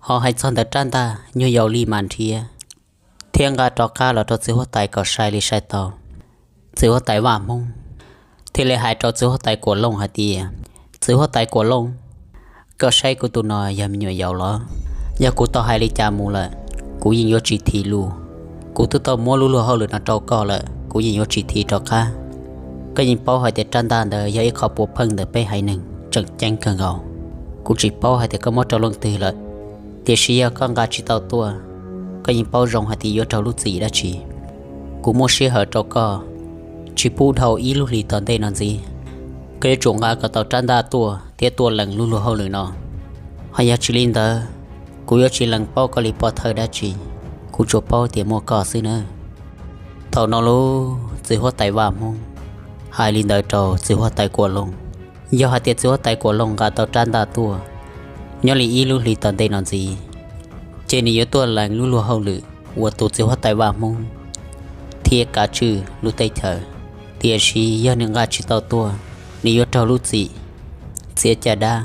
Ho hais txog ntawm rab ntaj, nyuag yaus li mam nrhiav thiab nqa rov qab los rau txiv huab tais kom sai li sai tau. Txiv huab tais Vaj Hmoob thiaj li hais rau txiv huab tais Kuam Looj hais tias, txiv huab tais Kuam Looj, koj saib kuv tus no yog me nyuam yaus los? Yog kuv tau hais li cas mus lawm, kuv yeej yuav tsis thim lus. Kuv twb tau muab lub luag hauj lwm no rau koj lawm, kuv yeej yuav tsis thim rov qab. Koj yeej paub hais tias rab ntaj ntawd yog ib qho puav pheej ntawm peb haiv neeg tseem ceeb kawg nkaus. Kuv tsis paub hais tias koj muab rau leej twg lawm, tiam sis yog koj nqa tsis tau tuaj, koj yeej paub zoo hais tias yuav raug lub txim dab tsi. Kuv muab sij hawm rau koj tsis pub dhau ib lub hlis tom ntej no ntxiv. Koj yuav tsum nqa kom tau rab ntaj tuaj thiab tuaj lees lub luag hauj lwm no. Ho yog tsis li ntawd, kuv yuav tsis lees paub koj li pov thawj dab tsi, kuv tsuas paub tias muaj koj xwb nawb. Thaum no lauj, txiv huab tais Vaj Hmoob hais li ntawd rau txiv huab tais Kuam Looj. Yog hais tias txiv huab tais Kuam Looj nqa tau rab ntaj tuaj nyob li ib lub hlis tom ntej no ntxiv, ces nws yuav tuaj lees lub luag hauj lwm uas tus txiv huab tais Vaj Hmoob thiab kav tswj lub teb chaws. Tiam sis yog nws nqa tsis tau tuaj, nws yuav raug lub txim txiav caj dab.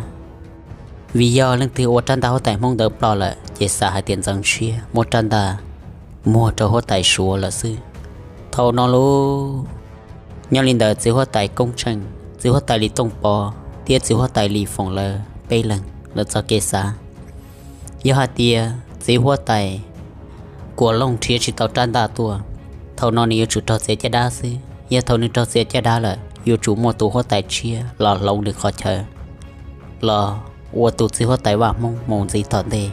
Vim yog leej twg ua rab ntaj huab tais Hmoob ntawd ploj lawm ces xav hais tias ntxeev siab muab rab ntaj muag rau huab tais Suav lawm xwb. Thaum no lauj, nyob li ntawd txiv huab tais Koob Tsheej, txiv huab tais Lis Tooj Pov thiab txiv huab tais Lis Foom lawv peb leeg lawv txoj kev xav, yog hais tias txiv huab tais Kuam Looj nrhiav tsis tau rab ntaj tuaj, thaum no nws yuav tsum raug txiav caj dab xwb. Yog thaum nws raug txiav caj dab lawm, yuav tsum muaj tus huab tais tshiab los hloov nws qhov chaw los ua tus txiv huab tais Vaj Hmoob mus ntxiv tom ntej,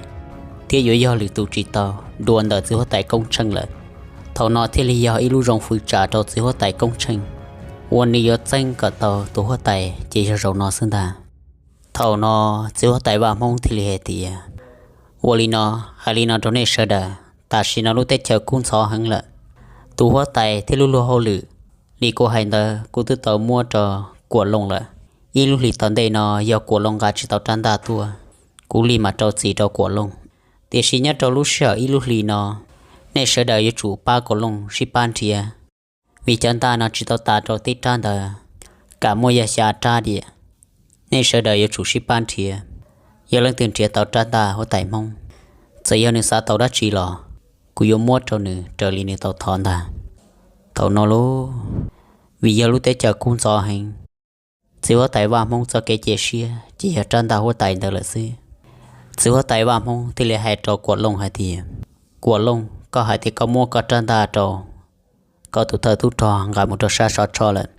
thiab yuav yog lwm tus tsis tau dua ntawm txiv huab tais Koob Tsheej lawm. Thaum no thiaj li yog ib lub zoo fwv tsam rau txiv huab tais Koob Tsheej, uas nws yuav txeeb kom tau tus huab tais ces yog zaum no xwb ntag. Thaum no txiv huab tais Vaj Hmoob thiaj li hais tias, ua li no, hais li no rau nej sawv daws, tam sim no lub teb chaws kub ntxhov heev lawm. Tus huab tais thiab lub luag hauj lwm li kuv hais ntawd kuv twb tau muab rau Kuam Looj lawm. Ib lub hlis tom ntej no yog Kuam Looj nqa tsis tau rab ntaj tuaj, kuv li mam rau txim rau Kuam Looj. Tiam sis nyob rau lub sij hawm ib lub hlis no, nej sawv daws yuav tsum pab Kuam Looj sib pab nrhiav, vim cov ntaj no tsis tau tas rau tib rab ntawd, kam muaj yog xya rab diam. Nej sawv daws yuav tsum sib pab nrhiav. Yog leej twg nrhiav tau rab ntaj huab tais Hmoob, txawm yog nws xav tau dab tsi los kuv yuav muab rau nws raws li nws tau thov ntag. Thaum no lauj, vim yog lub teb chaws kub ntxhov heev, txiv huab tais Vaj Hmoob txoj kev cia siab ces yog rab ntaj huab tais ntawd lawm xwb. Txiv huab tais Vaj Hmoob thiaj li hais rau Kuam Looj hais tias, Kuam Looj, koj hais tias koj muab koj rab ntaj rau koj tus thawj tub rog nqa mus rau sab Sov Tshoj lawm.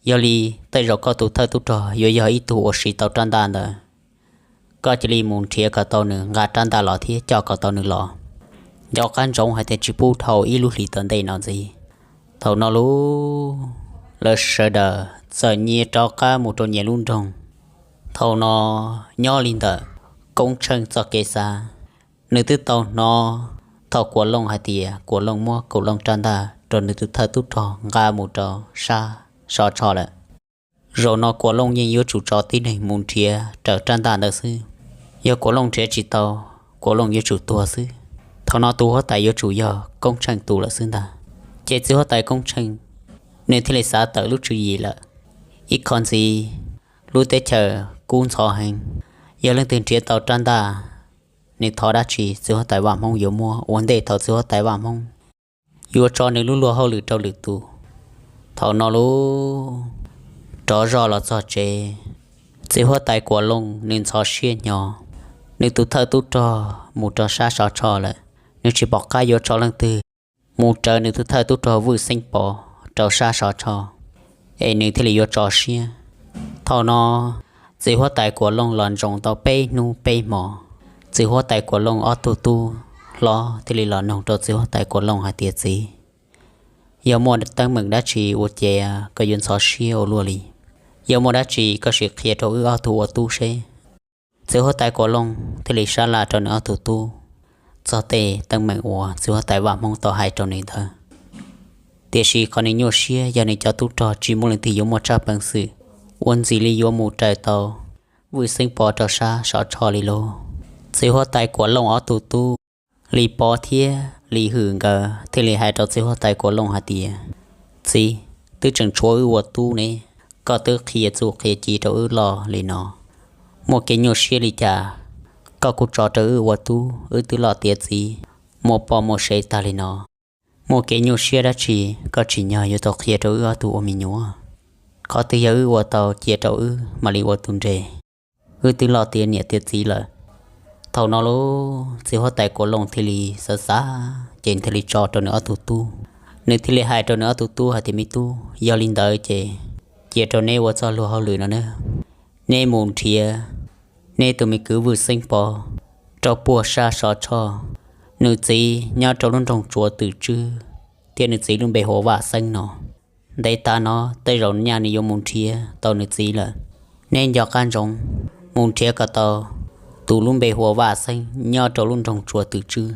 Yog li, tej zaum koj tus thawj tub rog yuav yog ib tug uas siv tau rab ntaj ntawd. Koj cia li mus nrhiav kom tau nws, nqa rab ntaj los thiab coj kom tau nws los. Nco qab ntsoov hais tias tsis pub dhau ib lub hlis tom ntej no ntxiv. Thaum no lauj, lawv sawv daws txawm nyias rov qab mus rau nyias lub nroog. Thaum no, nyob li ntawm Koob Tsheej txoj kev xav, nws twb tau hnov thaum Kuam Looj hais tias Kuam Looj muab Kuam Looj rab ntaj rau nws tus thawj tub rog nqa mus rau sab Sov Tsho lawm. Zaum no Kuam Looj yeej yuav tsum tso tib neeg mus nrhiav raws rab ntaj ntawd xwb. Yog Kuam Looj nrhiav tsis tau, Kuam Looj yuav tsum tuag xwb. Thaum no tus huab tais yuav tsum yog Koob Tsheej tus lawm xwb ntag. Ces txiv huab tais Koob Tsheej nws thiaj li xav tawm lub tswv yim lawm. Ib qho ntxiv, lub teb chaws kub ntxhov heev, yog leej twg nrhiav tau rab ntaj, nws thov dab tsi txiv huab tais Vaj Hmoob yuav muab ua ntej thaum txiv huab tais Vaj Hmoob yuav tso nws lub luag hauj lwm rau lwm tus. Thaum no lub rov zog los txog tsev, txiv huab tais Kuam Looj nws ntxhov siab hnyo, nws tus thawj tub rog mus rau sab Sov Tsho lawm, nws tsis pom qab yuav tso leej twg mus raws nws tus thawj tub rog Vwj Xeeb Pov rau sab Sov Tsho, es nws thiaj li yuav tso siab. Thaum no txiv huab tais Kuam Looj los ntsoov tau peb hnub peb hmo, txiv huab tais Kuam Looj ob tug tub hlob thiaj li los noog rau txiv huab tais Kuam Looj hais tias, Txiv, yog muaj teeb meem dab tsi ua cas koj yuav ntxhov siab ua luaj li? Yog muaj dab tsi koj sim qhia rau wb ob tug ua tub seb. Txiv huab tais Kuam Looj thiaj li sab laj rau nws ob tug tub txog tej teeb meem uas txiv huab tais Vaj Hmoob tau hais rau nws ntawd. Tiam sis qhov nws nyuaj siab yog nws cov tub rog tsis muaj leej twg yuav muaj tsab peev xwm ua ntxim li yuav mus raws tau Vwj Xeeb Pov rau sab Sov Tsho li lauj. Txiv huab tais Kuam Looj ob tug tub Lis Pov thiab Lis Hwm nkawd thiaj li hais rau txiv huab tais Kuam Looj hais tias, Txiv, twb tseem tshuav wb ua tub ne, koj twb qhia txuj qhia ci rau wb loj li no, muaj kev nyuaj siab li cas koj kuj tso rau wb ua tub, wb twb loj tiav txiv, muaj poj muaj sev tag li no. Muaj kev nyuaj siab dab tsi koj tsim nyog yuav tau qhia rau wb ob tug ua me nyuam? Qhov twg yog wb ua tau cia rau wb mam li ua tus nres, wb twb loj tiav niam tiav txiv lawm. Thaum no lub txiv huab tais Kuam Looj thiaj li xav xav ces thiaj li tso rau nws ob tug tub, nws thiaj li hais rau nws ob tug tub hais tias, Me tub, yog li ntawd ces cia rau neb ua txoj luag hauj lwm no nawb. Neb mus nrhiav neb tus me kwv Vwj Xeeb Pov rau puag sab Sov Tsho, nws txiv nyob rau lub nroog Tsuas Twm Tswb, thiab nws txiv lub npe hu ua Vaj Xeeb no. Ntev tas no tej zaum nyaj nws yuav mus nrhiav tau nws txiv lawm. Neb nco qab ntsoov mus nrhiav kom tau tus lub npe hu ua Vaj Xeeb nyob rau lub nroog Tsuas Twm Tswb.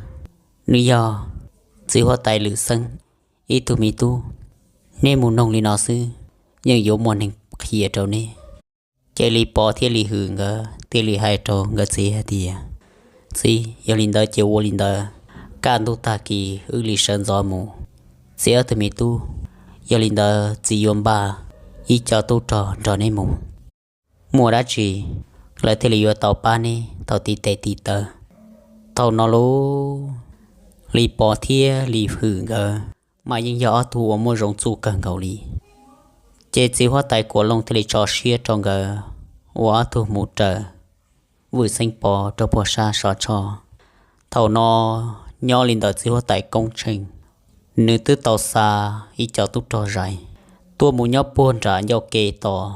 Nws yog txiv huab tais Lwm Xeeb ib tug me tub. Neb mus noog li no xwb, yeej yuav muaj neeg qhia rau neb. Ces Lis Pov thiab Lis Hwm nkawd thiaj li hais rau nkawd txiv hais tias, Txiv, yog li ntawd ces ua li ntawd, kaj ntug tag kis wb li sawv ntxov mus. Txiv ob tug me tub, yog li ntawd txiv yuav npaj ib co tub rog nrog neb mus. Muaj dab tsi lawv thiaj li yuav tau pab neb tau tib tes tib taw. Thaum no lub Lis Pov thiab Lis Hwm nkawd mas yeej yog ob tug uas muaj zoo txuj kawg nkaus li. Ces txiv huab tais Kuam Looj thiaj li tso siab rau nkawd ua ob tug mus raws Vwj Xeeb Pov rau puag sab Sov Tsho. Thaum no nyob li ntawm txiv huab tais Koob Tsheej, nws twb tau xa ib co tub rog zais tuaj mus nyob puag nram ncauj ke tos.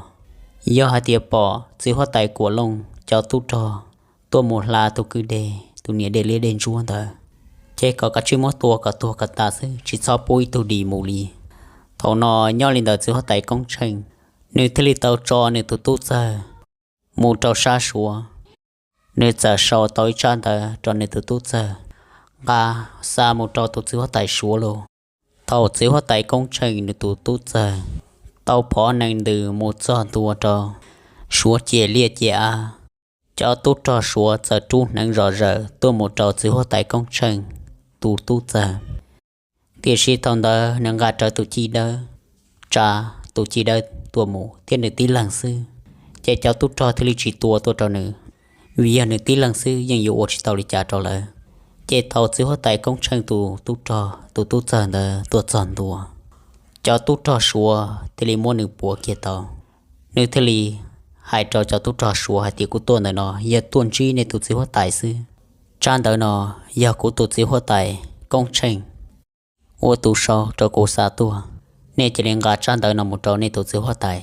Yog hais tias pom txiv huab tais Kuam Looj cov tub rog tuaj mus hla tus kwj deg, tus niam dej liab dej ntsuab ntawd, ces kom kav tsij muab tua kom tuag kom tas xwb, tsis txhob pub ib tug dim mus li. Thaum no nyob li ntawm txiv huab tais Koob Tsheej, nws thiaj li tau tso nws tus tub txawg mus rau sab Suav. Nws txawm sau tau ib tsab ntawv rau nws tus tub txawg nqa xa mus rau tus txiv huab tais Suav lauj. Thaum txiv huab tais Koob Tsheej nws tus tub txawg tau phov nees ntws mus txog ntua rau Suav ciam liaj ciam av, cov tub rog Suav txawm rub hneev zom zaws tuaj mus rau txiv huab tais Koob Tsheej tus tub txawg. Tiam sis thaum ntawd nws nqa rawv tus cij dawb, tsa tus cij dawb tuaj mus thiab nws tib leeg xwb, ces cov tub rog thiaj li tsis tua tuaj rau nws, vim yog nws tib leeg xwb yeej yuav ua tsis tau li cas rau lawv. Ces thaum txiv huab tais Koob Tsheej tus tub rog tus tub txawg ntawd tuaj txog ntua, cov tub rog Suav thiaj li muab nws puav kiag tau. Nws thiaj li hais rau cov tub rog Suav hais tias, Kuv tuaj ntawm no yog tuaj ntsib nej tus txiv huab tais xwb. Tsab ntawv no yog kuv tus txiv huab tais Koob Tsheej ua tus sau rau kuv xa tuaj. Nej cia li nqa tsab ntawv no mus rau nej tus txiv huab tais,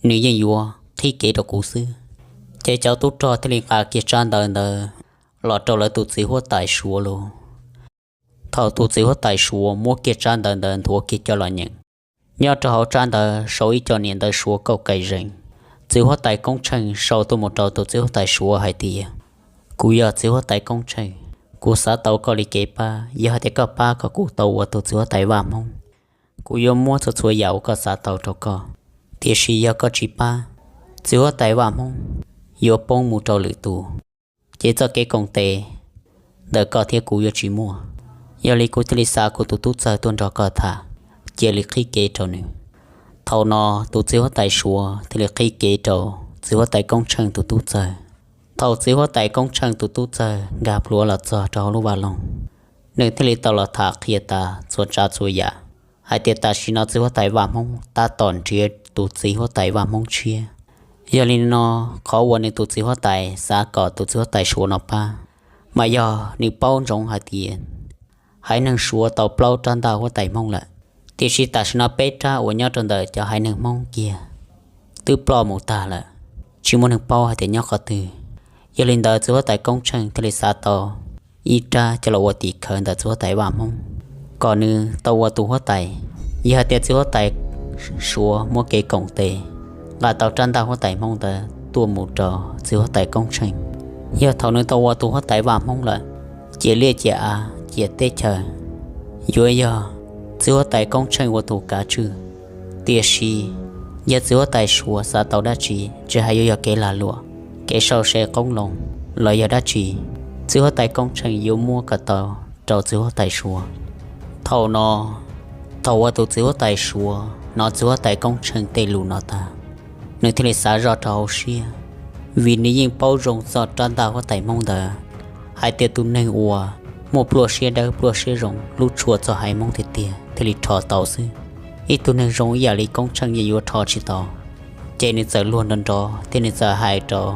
nws yeej yuav qhib kev rau kuv xwb. Ces cov tub rog thiaj li nqa kiag tsab ntawv ntawd los rau lawv tus txiv huab tais Suav lauj. Thaum tus txiv huab tais Suav muab kiag tsab ntawv ntawd nthuav kiag coj los nyeem, nyob rau hauv tsab ntawv sau ib co niam ntawv Suav kauj kaim zees. Txiv huab tais Koob Tsheej sau tuaj mus rau tus txiv huab tais Suav hais tias, Kuv yog txiv huab tais Koob Tsheej, kuv xav tau koj li kev pab, yog hais tias koj pab kom kuv tau ua tus txiv huab tais Vaj Hmoob, kuv yuav muab txhua txhua yam uas koj xav tau rau koj. Tiam sis yog koj tsis pab, txiv huab tais Vaj Hmoob yuav poob mus rau lwm tus, ces txoj kev koom tes ntawm koj thiab kuv yuav tsis muaj. Yog li kuv thiaj li xa kuv tus tub txawg tuaj nrog koj tham, cia li qhib kev rau nws. Thaum no tus txiv huab tais Suav thiaj li qhib kev rau txiv huab tais Koob Tsheej tus tub txawg. Thaum txiv huab tais Koob Tsheej tus tub txawg nkag plhuav los txog rau hauv lub vaj loog, nws thiaj li tau los tham qhia tas txhua tsav txhua yam, hais tias tam sim no txiv huab tais Vaj Hmoob tab tom nrhiav tus txiv huab tais Vaj Hmoob tshiab. Yog li no, qhov uas nws tus txiv huab tais xav kom tus txiv huab tais Suav no pab, mas yog nws paub ntsoov hais tias haiv neeg Suav tau plaub rab ntaj huab tais Hmoob lawm, tiam sis tam sim no peb rab uas nyob rau ntawm cov haiv neeg Hmoob kiag twb ploj mus tag lawm, tsis muaj neeg paub hais tias nyob qhov twg. Yog li ntawd txiv huab tais Koob Tsheej thiaj li xav tau ib rab coj los ua tim khawv ntawm txiv huab tais Vaj Hmoob, kom nws tau ua tus huab tais. Yog hais tias txiv huab tais Suav muab kev koom tes nqa tau rab ntaj huab tais Hmoob ntawd tuaj mus rau txiv huab tais Koob Tsheej, yog thaum nws tau ua tus huab tais Vaj Hmoob lawm, cia liaj cia av cia teb chaws yuav yog txiv huab tais Koob Tsheej ua tus kav tswj. Tiam sis yog txiv huab tais Suav xav tau dab tsi, tsis hais yuav yog kev lag luam, kev sau se qoob loo, los yog dab tsi, txiv huab tais Koob Tsheej yuav muab kom tau rau txiv huab tais Suav. Thaum no, thaum uas tus txiv huab tais Suav hnov txiv huab tais Koob Tsheej tej lus no tag, nws thiaj li xav zoj rau hauv siab, vim nws yeej paub zoo txog rab ntaj huab tais Hmoob ntawd, hais tias tus neeg uas muaj pluaj siab dawb pluaj siab zoo hlub tshua txog haiv Hmoob tiag tiag thiaj li rho tau xwb. Ib tug neeg zoo ib yam li Koob Tsheej yeej yuav rho tsis tau. Ces nws txawm luag nrov nrov thiab nws txawm hais rau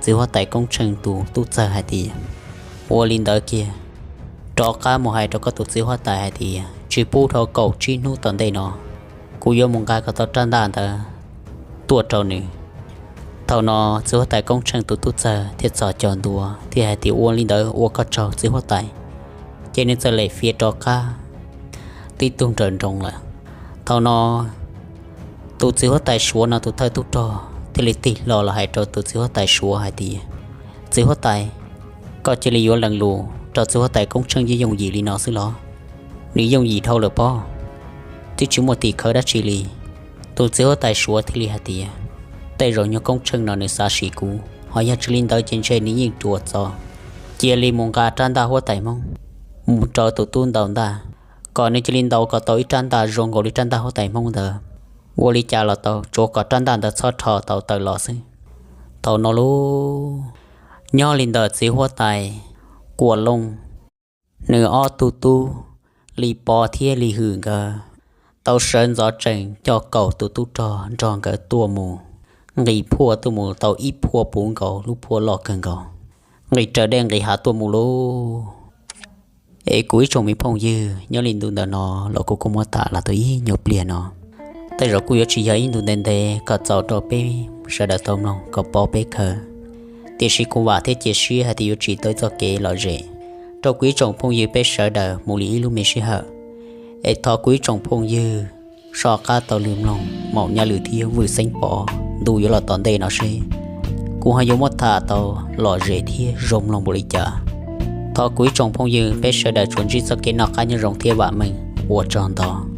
txiv huab tais Koob Tsheej tus tub txawg hais tias, ua li ntawd kiag, rov qab mus hais rau koj tus txiv huab tais hais tias tsis pub dhau kaum tsib hnub tom ntej no, kuv yuav mus nqa kom tau rab ntaj ntawd tuaj rau nws. Thaum no txiv huab tais Koob Tsheej tus tub txawg thiaj txhos caug ntua thiaj hais tias, ua li ntawd ua koj tsaug txiv huab tais. Ces nws txawm lem fiav rov qab tib tug nrawm nroos lawm. Thaum no tus txiv huab tais Suav no tus thawj tub rog thiaj li tig hlo los hais rau tus txiv huab tais Suav hais tias, txiv huab tais, koj cia li yuav lees lus rau txiv huab tais Koob Tsheej yooj yooj yim li no xwb los? Nws yooj yim dhau lawm pob, twb tsis muaj tim khawv dab tsi li. Tus txiv huab tais Suav thiaj li hais tias, tej zaum nyuag Koob Tsheej no nws xav sim kuv, ho yog tsis li ntawd ces ntshe nws yeej ruam txo. Cia li mus nqa rab ntaj huab tais Hmoob mus rau tus tub ntaus ntaj, kom nws cia li ntaus kom tau ib rab ntaj zoo nkaus li rab ntaj huab tais Hmoob ntawd. Ua li cas los tau, tsuav kom rab ntaj ntawd txhob rho tau tawm los xwb. Thaum no lauj, nyob li ntawm txiv huab tais Kuam Looj, nws ob tug tub Li Pov thiab Li Hwm nkawd tau sawv ntxov tsees coj kaum tus tub rog nrog nkawd tuaj mus, nqis phuaj tuaj mus tau ib phuaj puv nkaus lub phuaj loj kawg nkaus, nqis raws dej nqis hav tuaj mus lauj. Es kuv ib tsoom me phooj ywg, nyob li ntu ntawm no los kuv kuj muab tham los tau ib nyuag pliag no. Tej zaum kuj yuav tsis yog ib ntu ntev ntev kom txaus rau peb sawv daws tau mloog kom paub peb khawv. Tiam sis kuv vam thiab cia siab hais tias yuav tsim tau ib txoj kev lom zem rau kuv ib tsoom phooj ywg peb sawv daws mus li ib lub me sij hawm. Es thov kuv ib tsoom phooj ywg soj qab taug lw mloog Maum Nyaj Lwm thiab Vwm Xeeb Pov ntu yuav los tom ntej no seb kuv ho yuav muab tham tau lom zem thiab zoo mloog npaum li cas. Thov kuv ib tsoom phooj ywg peb sawv daws tsuas ntsib txoj kev noj qab nyob zoo thiab vam meej, ua tsaug ntau.